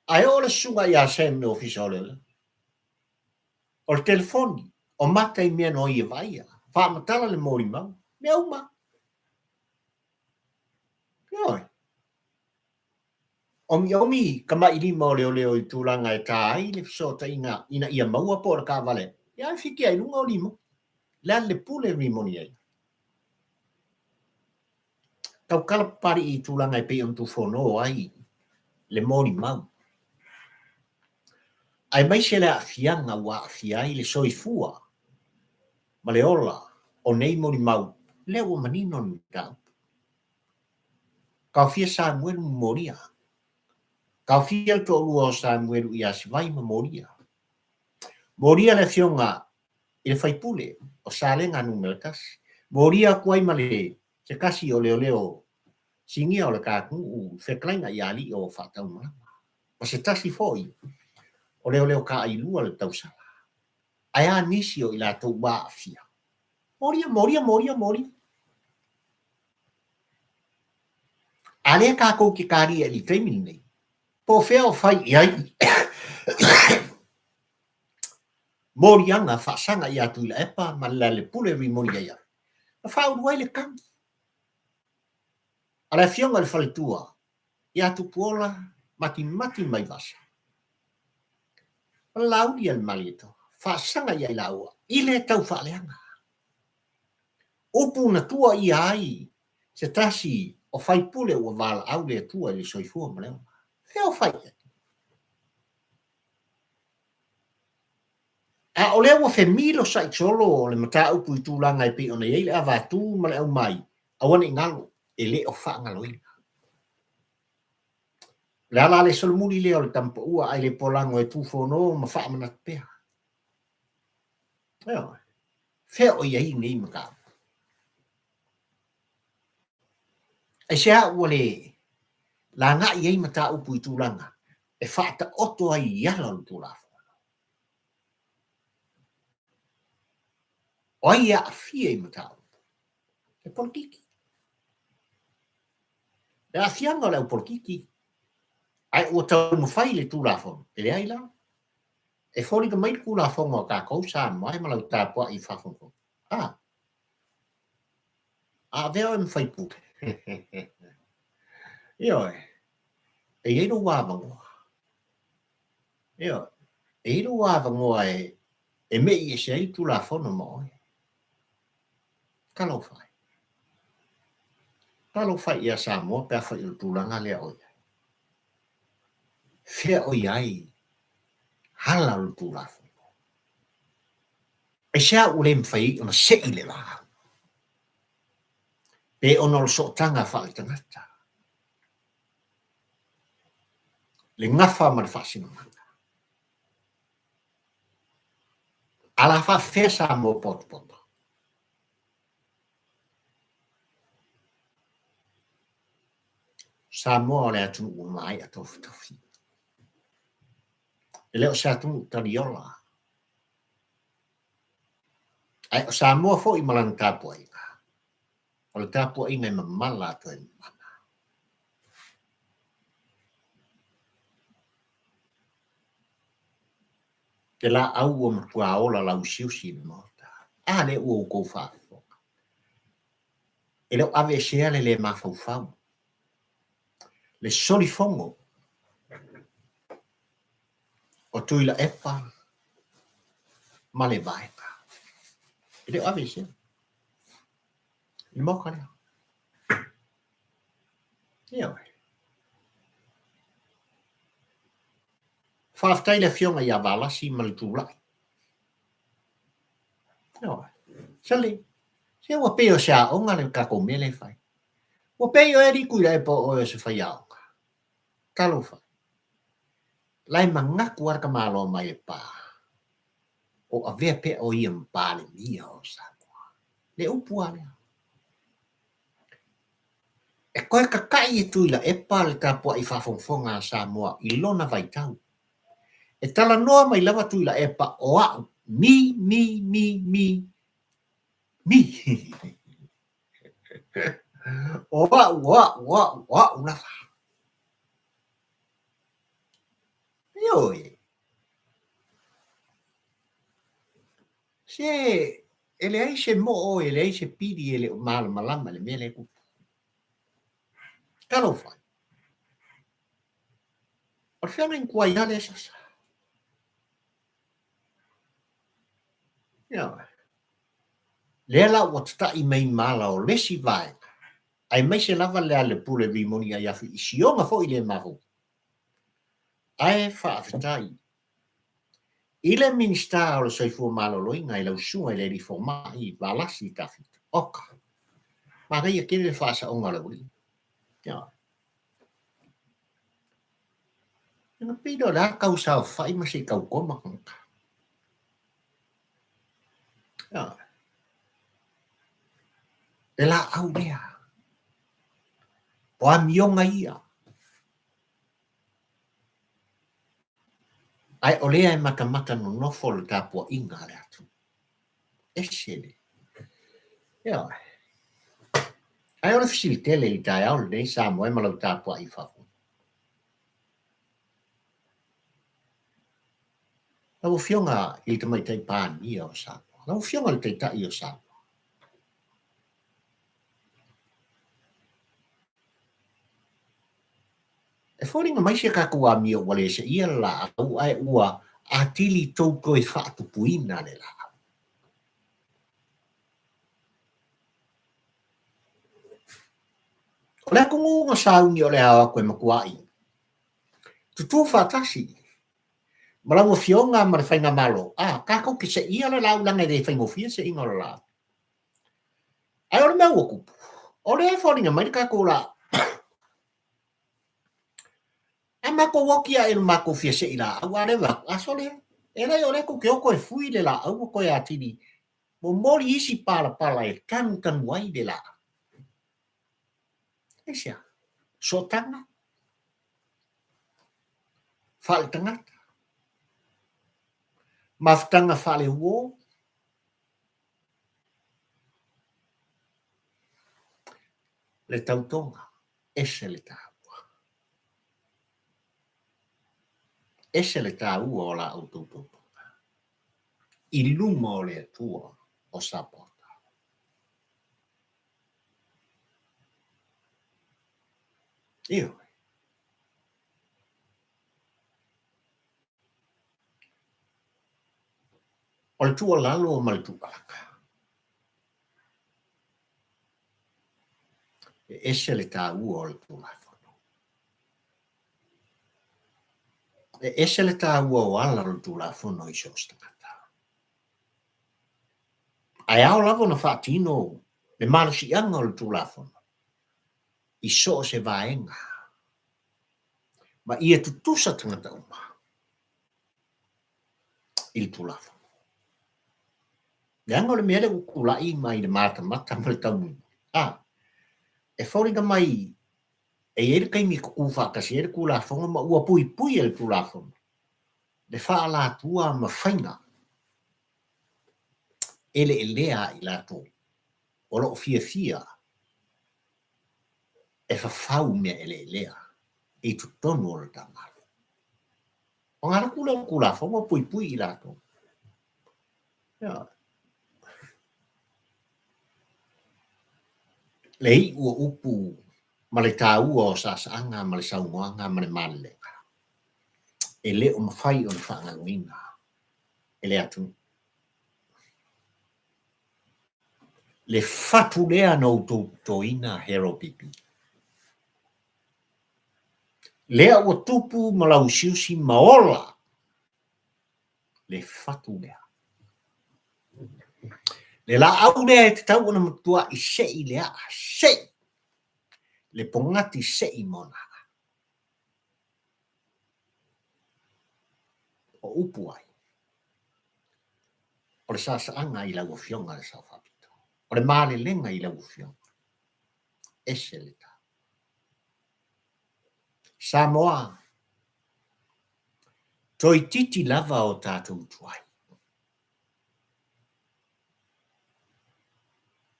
Ae oo le susuga ia Sam i le ofisa o leoleo. O le telefoni, o mata i mea no ia vaaia. Faamatala le molimau. Mea uma. Ioe. Omiomi kamaʻilima o leoleo i tulaga e tā ai le fesootaiga ina ia maua po o le taavale, ia ae fiki ai i luga o limoni. Le a le pule limoni ai. Tautala Papali'i i tulaga e pei ona tufono ai le molimau, aemaise le aafiaga ua aafia ai le soifua ma le ola o nei molimau, lea ua manino le mataupu. Taofia Samuelu ma Molia. Taofia le toalua o Samuelu ia Sivai ma Molia. Molia le afioga i le faipule o Salega numera 1. Molia atu ai ma le se tasi o leoleo sinia o le ta atunuu fetalaiga ia Alii o Faataumalama, ma se tasi foi o leoleo taailua le tausala. Ae a nisi o i latou ua aafia? Molia, molia, molia, molia. A lea tatou te talia i le taimi lenei, po o fea o fai i ai moliaga faasaga ia Tuilaepa ma Lealailepule Rimoni Aiafi, na faaulu ai le tagi a le afioga i le faletua ia Tupuola Matimati Maivasa ma le Laauli a le Malietoa, faasaga ia i laua i le taufaaleaga. Upu na tua ia ai se tasi o faipule ua valaau le Atua i le soifua ma le ola. Fea o fai i ai? A o lea ua femilo saisolo le mataupu i tulaga e pei ona i ai le avatu ma le aumai, aua ne i galo, e le o faagaloina. O le ala le solomuli lea o le tamapaua ae le polago e tufono ma faamanatu pea. Ioe. Fea o i ai nei mataupu? Aisea ua le lagai ai mataupu i tulaga e faataoto ai i ala o le Tulafono? O ai e aafia i mataupu? Le polokiki. Le aafiaga o le au polokiki, ae ua taumafai le Tulafono, e leai la. E foliga mai le Tulafono a tatou Samoa e ma lau tapuai i faafogafoga. A, a avea oe ma faipule. Ioe, e i ai lou avanoa. Ioe, e i ai lou avanoa e, e me'i ese ai le Tulafono ma oe. Talofa e. Talofa ia Samoa pe afai o le tulaga lea o i ai. Fea o i ai ala o le Tulafono? Aisea ua le mafai ai ona sei le laau? Pe ona o le sootaga faaletagata, le gafa ma le faasinomaga. A la faafefea Samoa potopoto? Samoa o le atunuu ua maea tofitofi. E le o se atunuu taliola. Ae o Samoa foi ma lana tapuaiga, o le tapuaiga e mamala atu e mamana. Le laau ua matua ola lausiusi i le Maota. A lea ua outou faafofoga. E le o aveesea le le mafaufau. Le solifono o Tuilaepa ma le Vaega. E le o aveesea. I le Maota lea. Ioe. Faafetai i le Afioga ia Valasi ma le tulai. Ioe. Sale, se ua pei o se aoga le tatou mea lea e fai. Ua pei oe alii Tuilaepa o oe o se faiaoga. Talofa. La e manatu lava le tamaloa mai Lepa, o avea pea o ia ma Palemia o Samoa. Le upu lava lea. E toe tata'i e Tuilaepa le tapua'i faafogafoga a Samoa i lona vaitau. E talanoa mai lava Tuilaepa o a'u, me, me, me, me, Me. O au, o au, o au, o au lava. Ioe. Se e leai se moo, e leai se pili e le o malamalama i le mea lea e tupu. Talofa e. O le feagaiga tuai lava lea sasa. Ioe. Lea la ua tata'i mai ma ala o le isi vaega, aemaise lava le a le pule rimoni aiafi i sioga foi le mafaufau. Ae faafetai i le Minisita o le Soifua Maloloina i lau susuga i le Alii Fomai Valasi Tafito. Oka! Manaia tele le faasaoga o le aualii. Ioe. Ina pei lea o le a tau saofai ma se i tau koma tagata. Ioe. Le laau lea. O amioga ia. Ae o lea e matamata nonofo le tapuaiga a le atunuu. Ese le. Ioe. Ae o le fesili tele i le taeao lenei Samoa e ma lau tapuai i fafo. Lau Afioga i le Tamaitai Palemia o Samoa, lau Afioga i le Taitai o Samoa, E foliga mai si a tatou amio ua le seia le laau ae ua atili tou toe faatupuina le laau. O le atunuu na sauni o le a o atu e matuai tutū faatasi ma lau Afioga ma le Faigamalo, a, tatou te seia le laau leaga e le faigofie le seiga o le laau. Ae o le mea ua tupu, o lea e foliga mai le tatou laau. A matou oti ae i le matou fia sei laau, a lea atu, a sole, e leai o lea tou te o toe fui le laau ua toe atili momoli isi palapala e tanutanu ai le laau. Aisea? Sootaga faaletagata, mafutaga faaleuo, Le tautoga, ese le taua. Ese le taua o la outou tautoga i luma o le Atua o Sapoata. Ioe. O le tuualalo ma le tuualaga. E ese le taua o le Tulafono. E ese le taua o ala o le Tulafono i so o se tagata. Ae ao lava ona faatino le malosiaga o le Tulafono i so o se vaega ma ia tutusa tagata uma i le Tulafono. Leaga o le mea lea ua tulai mai le matamata ma le taumulimuli, a, e foliga mai e i ai le taimi e tutū faatasi ai le Tulafono ma ua puipui e le Tulafono le faaalatua ma faiga eleelea a i latou o lo o fiafia e fafau mea eleelea i totonu o le ta Malo. Ona alu atu lea o le Tulafono puipui i latou. Le iu o upu ma le taua o saasaaga ma le saunoaga ma le malelega, e le o mafai ona faagaloina e le atunuu. Le fatu lea na outou totoina Harold Pipi. Lea ua tupu ma lauusiusi ma ola le fatu lea. Le laau lea e tatau ona matuai sei le aa, sei le pogati sei ma ona aa. O upu ai, o le saasaaga i lau Afioga i le Sao Faapito, o le malelega i lau Afioga, ese le taua. Samoa, toeitiiti lava o tatou tuai.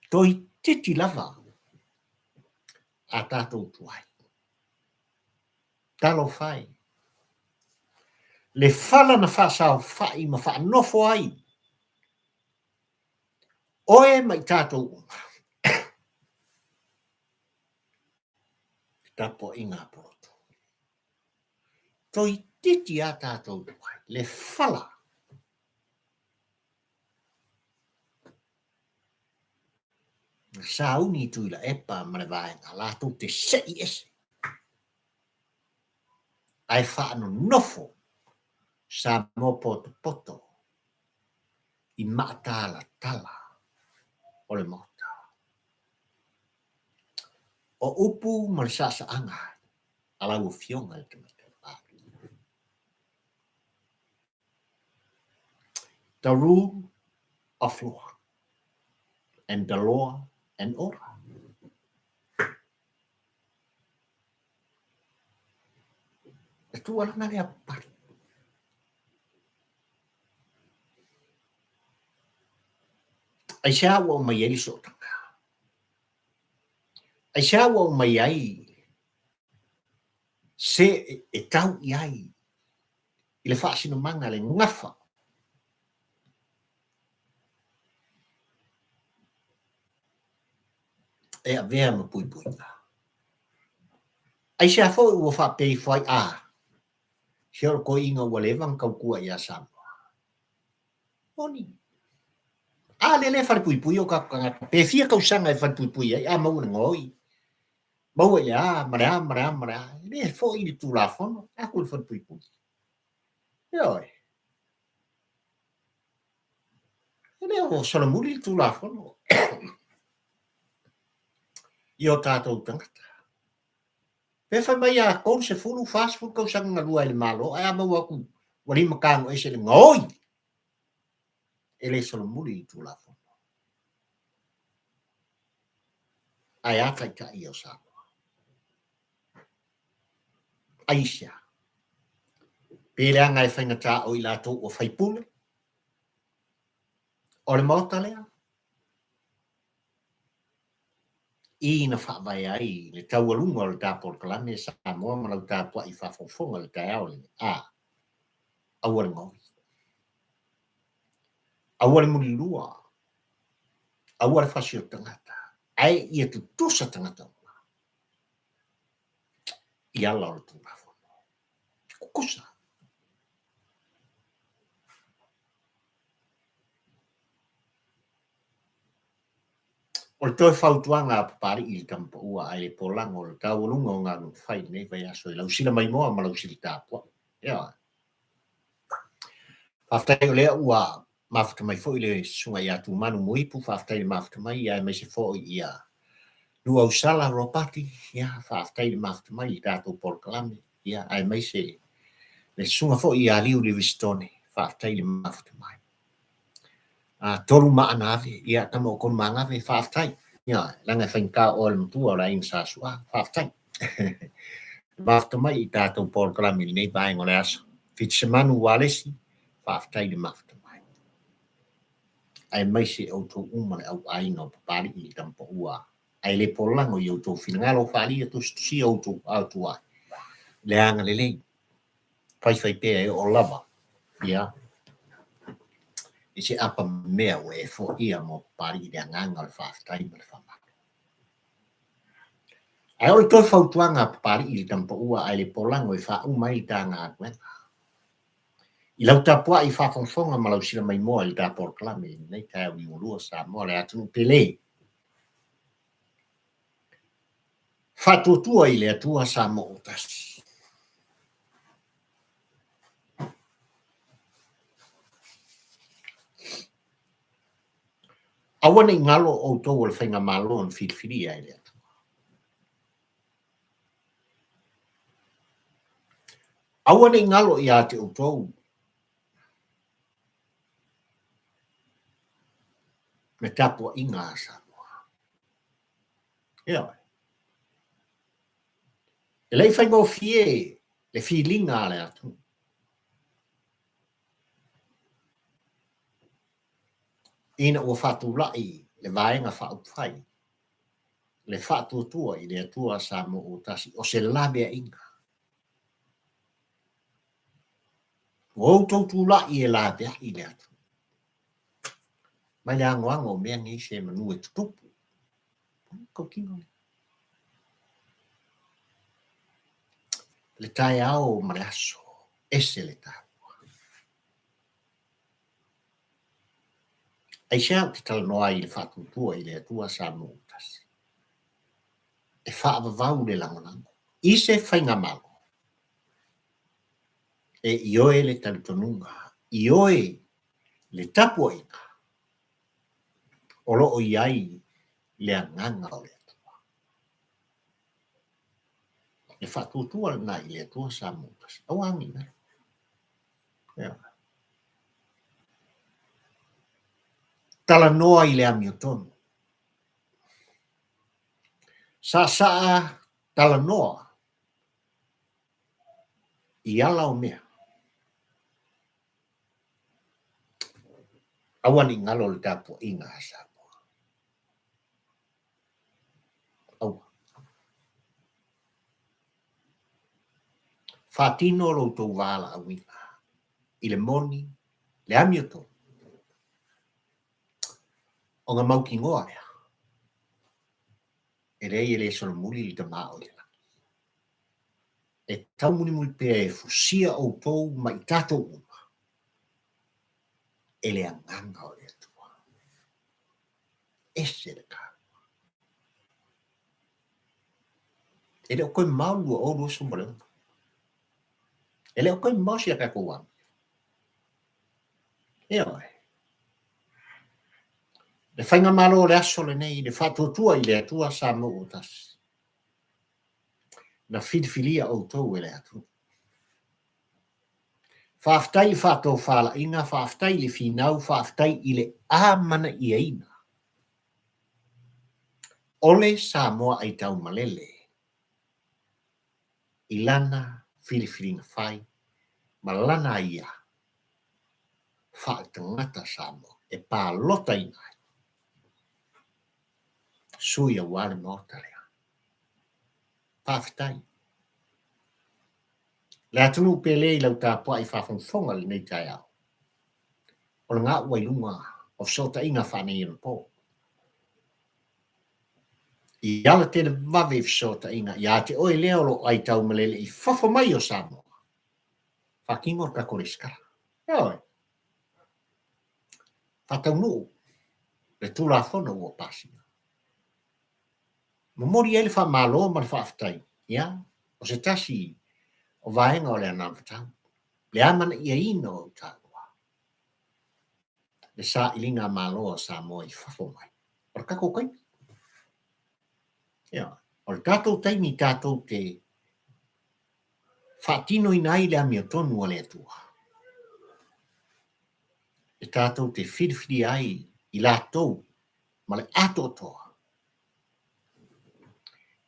Toeitiiti lava a tatou tuai. Talofa e! Le fala na faasaofai ma faanofo ai oe ma i tatou uma. Le tapuaiga a Polotu. Toeitiiti a tatou tuai. Le fala. Na sauni Tuilaepa ma le vaega latou te sei ese ae faanonofo Samoa potopoto i maatalatala o le Maota. O upu ma le saasaaga a lau Afioga i le Tamaitai Palemia. The rule of law and the law and order. E tuualanga lea pali. Aisea ua aumai ai le sootaga? Aisea ua aumai ai se e tau i ai i le faasinomaga le gafa e avea ma puipuiga? Aisea foi ua faapea ifo ai, a, se o le toeaina ua leva ona tautua ia Samoa? Moni. A lea le falepuipui o tatou tagata, pe fia tausaga e falepuipui ai, a maua i le gaoi, maua i le a, ma le a, ma le a, ma le a. E le foi le Tulafono, atu i le falepuipui. Ioe. E le o solomuli le Tulafono i o tatou tagata. Pe fai mai a 30, 40 tausaga galue ai i le Malo, ae a maua atu ua limatago ese le gaoi, e le solomuli le Tulafono. Ae a taitai o Samoa? Aisea? Pe leaga e faigata o i latou ua faipule o le Maota lea? I na faavae ai le taualuga o le ta polokalame Samoa ma lau tapuai faafogafoga i le taeao lenei. A, aua le gaoi. Aua le mulilua. Aua le fasi o tagata. Ae ia tutusa tagata uma i ala o le Tulafono. Tutusa. O le toe fautuaga a Papalii i le Tamapaua ae le polago o le taualuga o galuega fai i lenei vaiaso i lau sila maimoa ma lau sila tapuai. Ioe. Faafetai o lea ua mafuta mai foi le Susuga ia Tumanu Muipu, faafetai le mafuta mai aemaise foi ia Nuuausala Ropati, ia faafetai le mafuta mai i le tatou polokalame, ia aemaise le Susuga foi ia Liu Livistone, faafetai le mafuta mai. A tolu maana ave, ia tama o tolu maana ave, faafetai. Ia, leaga e faigata o oe le matua o le aiga Sa Su'a, faafetai. Mafuta mai i tatou polokalame i lenei vaega o le aso. Fitisemanu Ualesi, faafetai le mafuta mai. Aemaise outou uma le au aiga o Papalii i le Tamapaua, ae le polago i outou finagalo faaalia tusitusia outou autuai. Le agalelei. Faifai pea e oo lava ia i se apa mea ua e foia mo Papalii i le agaga o le faafetai ma le faamalo. Ae o le toe fautuaga a Papalii i le Tamapaua ae le polago e faauma ai le ta galuega. I lau tapuai faafogafoga ma lau sila maimoa i le ta polokalame i lenei taeao liugalua Samoa le atunuu pele. Faatuatua i le Atua Samoa ua tasi. Aua ne i galo outou o le faigamalo na filifilia e le Atua. Aua ne i galo ia te outou le tapuaiga a Samoa. Ioe. E le i faigofie le filiga a le atunuu. Ina ua faatulai Le Vaega Faaupufai, le Faatuatua i le Atua Samoa ua Tasi, o se laveaiga. Ua outou tulai e laveai le atunuu. Mai le anoano o mea nei se manu e tutupu. Tautino lea. Le taeao ma le aso, ese le taua. Aisea ou te talanoa ai i le faatuatua i le Atua Samoa ua Tasi? E faavavau le lagolago i se faigamalo e ioe le talitonuga, ioe le tapuaiga o lo o i ai le agaga o le Atua. Le faatuatua lena i le Atua Samoa ua Tasi. Aua ne i galo. Talanoa i le amiotonu. Saasaa talanoa i ala o mea. Aua ne i galo le tapuaiga a Samoa. Aua. Faatino lo outou valaauina i le moni, le amiotonu, ona mautinoa lea, e leai e le solomuli le Tama o i le lagi. E taumulimuli pea e fusia outou ma i tatou uma e le Agaga o le Atua. Ese le taua. E le o toe mamao le 2026. E le o toe mamao si a tatou amio. Ioe. Le faigamalo o le aso lenei, le faatuatua i le Atua Samoa ua tasi. Na filifilia outou e le atunuu. Faafetai i faatofalaiga, faafetai i le finau, faafetai i le amanaiaina o le Samoa aitaumalele i lana filifiliga fai ma lana aia faaletagata Samoa e palotaina ai sui aua le Maota lea. Faafetai. Le atunuu pele i lau tapuai faafogafoga i lenei taeao, o lena ua i luga o fesootaiga faaneionapo. I ala televave i fesootaiga ia te oe lea o lo o aitaumalele i fafo mai o Samoa, faatino le tatou resitala. Ioe. Faataunuu le Tulafono ua pasia. Momoli ai le faamalo ma le faafetai, ia, o se tasi o vaega o le anavatau, le amanaiaina o au taua, le sailiga Malo a Samoa i fafo mai. O le tatou taimi. Ia, o le tatou taimi tatou te faatinoina ai le amiotonu a le Atua, e tatou te filifilia ai i latou ma le atoatoa,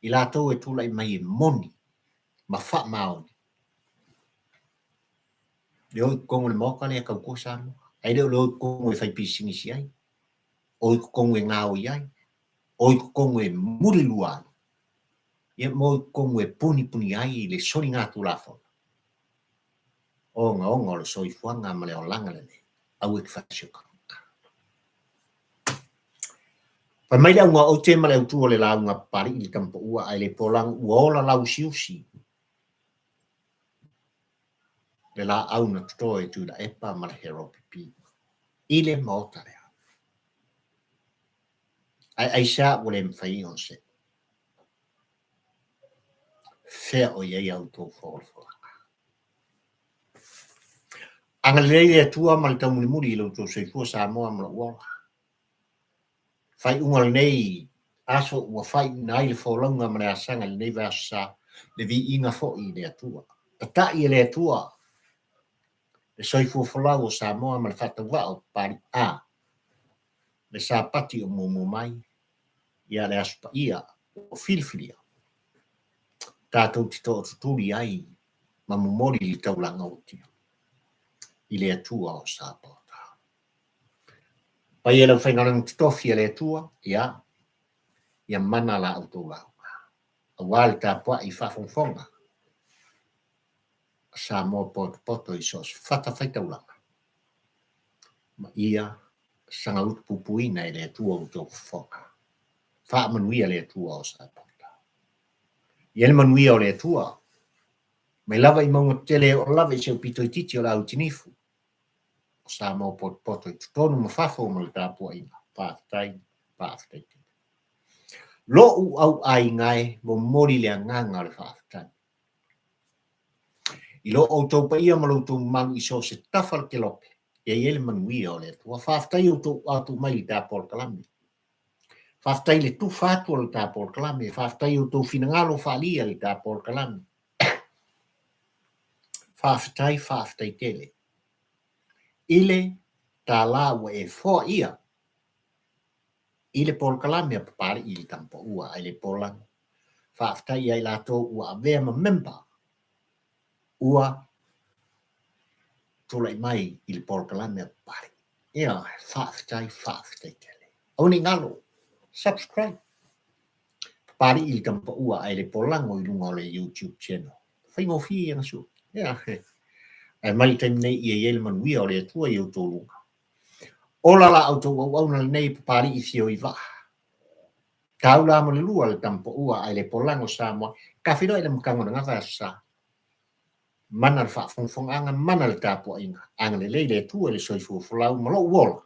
i latou e tulai mai e moni ma faamaoni. Le o i totonu o le Maota lea e tautua Samoa, ae le o le o i totonu e fai pisinisi ai, o i totonu e gaoi ai, o i totonu e mulilua ai, ia ma o i totonu e punipuni ai le soligatulafono ogaoga o le soifuaga ma le olaga lelei. Aua e te fai o tagata. Fai mai le auga o te ma le autū o le lauga Papali'i le Tamapaua ae le polagu ua ola lauusiusi le laau na toto e Tuilaepa ma le Heropipi i le maota lea. Ae aisea ua le mafai ai ona se'u? Fea o i ai a outou folafolaga? Agalelei le Atua ma le taumulimuli i lo outou soifua Samoa ma lou ola. Faaiuga o lenei aso ua faaiuina ai le folauga ma le asaga i lenei vaiaso sa, le viiga foi i le Atua. Tatai e le Atua le soifua folau o Samoa ma le faatauvaa o Papalii a le Sapati o muamua mai, ia le Aso Paia ua filifilia tatou te tootutuli ai ma momoli le taulaga ua i le Atua o Sapaota. Paia le aufaigaluega totofi a le Atua, ia, ia mana la outou lauga, aua le tapuai faafogafoga a Samoa potopoto i so o se fatafaitaulaga, ma ia saga utupupuina e le Atua outou fofoga. Faamanuia le Atua o Sapota. Ia le manuia o le Atua, mai lava i mauga tetele e oo lava i si ou pito itiiti o Lautinifu, o Samoa potopoto i totonu ma fafo ma le tapuaiga. Faafetai, faafetai tele. Lo'u auaiga e, momoli le agaga o le faafetai. I lo outou paia ma lo outou mamalu i so o se tafa o le kelope, ia i ai le manuia o le Atua. Faafetai outou atu mai i le ta polokalame. Faafetai i le tufa atu o le ta polokalame. Faafetai i outou finagalo faaalia i le ta polokalame. Faafetai, faafetai tele. I le tala ua e foaia i le polokalame a Papalii i le Tamapaua ae le Polago. Faafetai ia i latou ua avea ma member ua tulai mai i le polokalame a Papalii. Ioe, faafetai, faafetai tele. Aua ne i galo, subscribe. Papalii i le Tamapaua ae le Polago i luga o le YouTube channel. Faigofie ia na sue. Ioe. Ae mai le taimi nei ia i ai le manuia o le Atua i outou luga. Ola la outou auauna lenei Papalii fio i vaa. Taula ma le lua le Tamapaua ae le Polago Samoa. Ka feiloai le amataga o le gava aso sa. Mana le faafogafogaaga, mana le tapuaiga. Agalelei le Atua i le soifua folau ma lou ola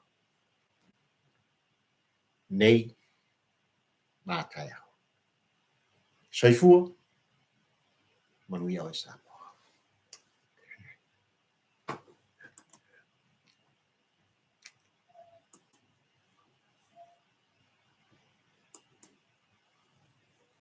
nei ma taeao. Soifua, manuia oe Samoa.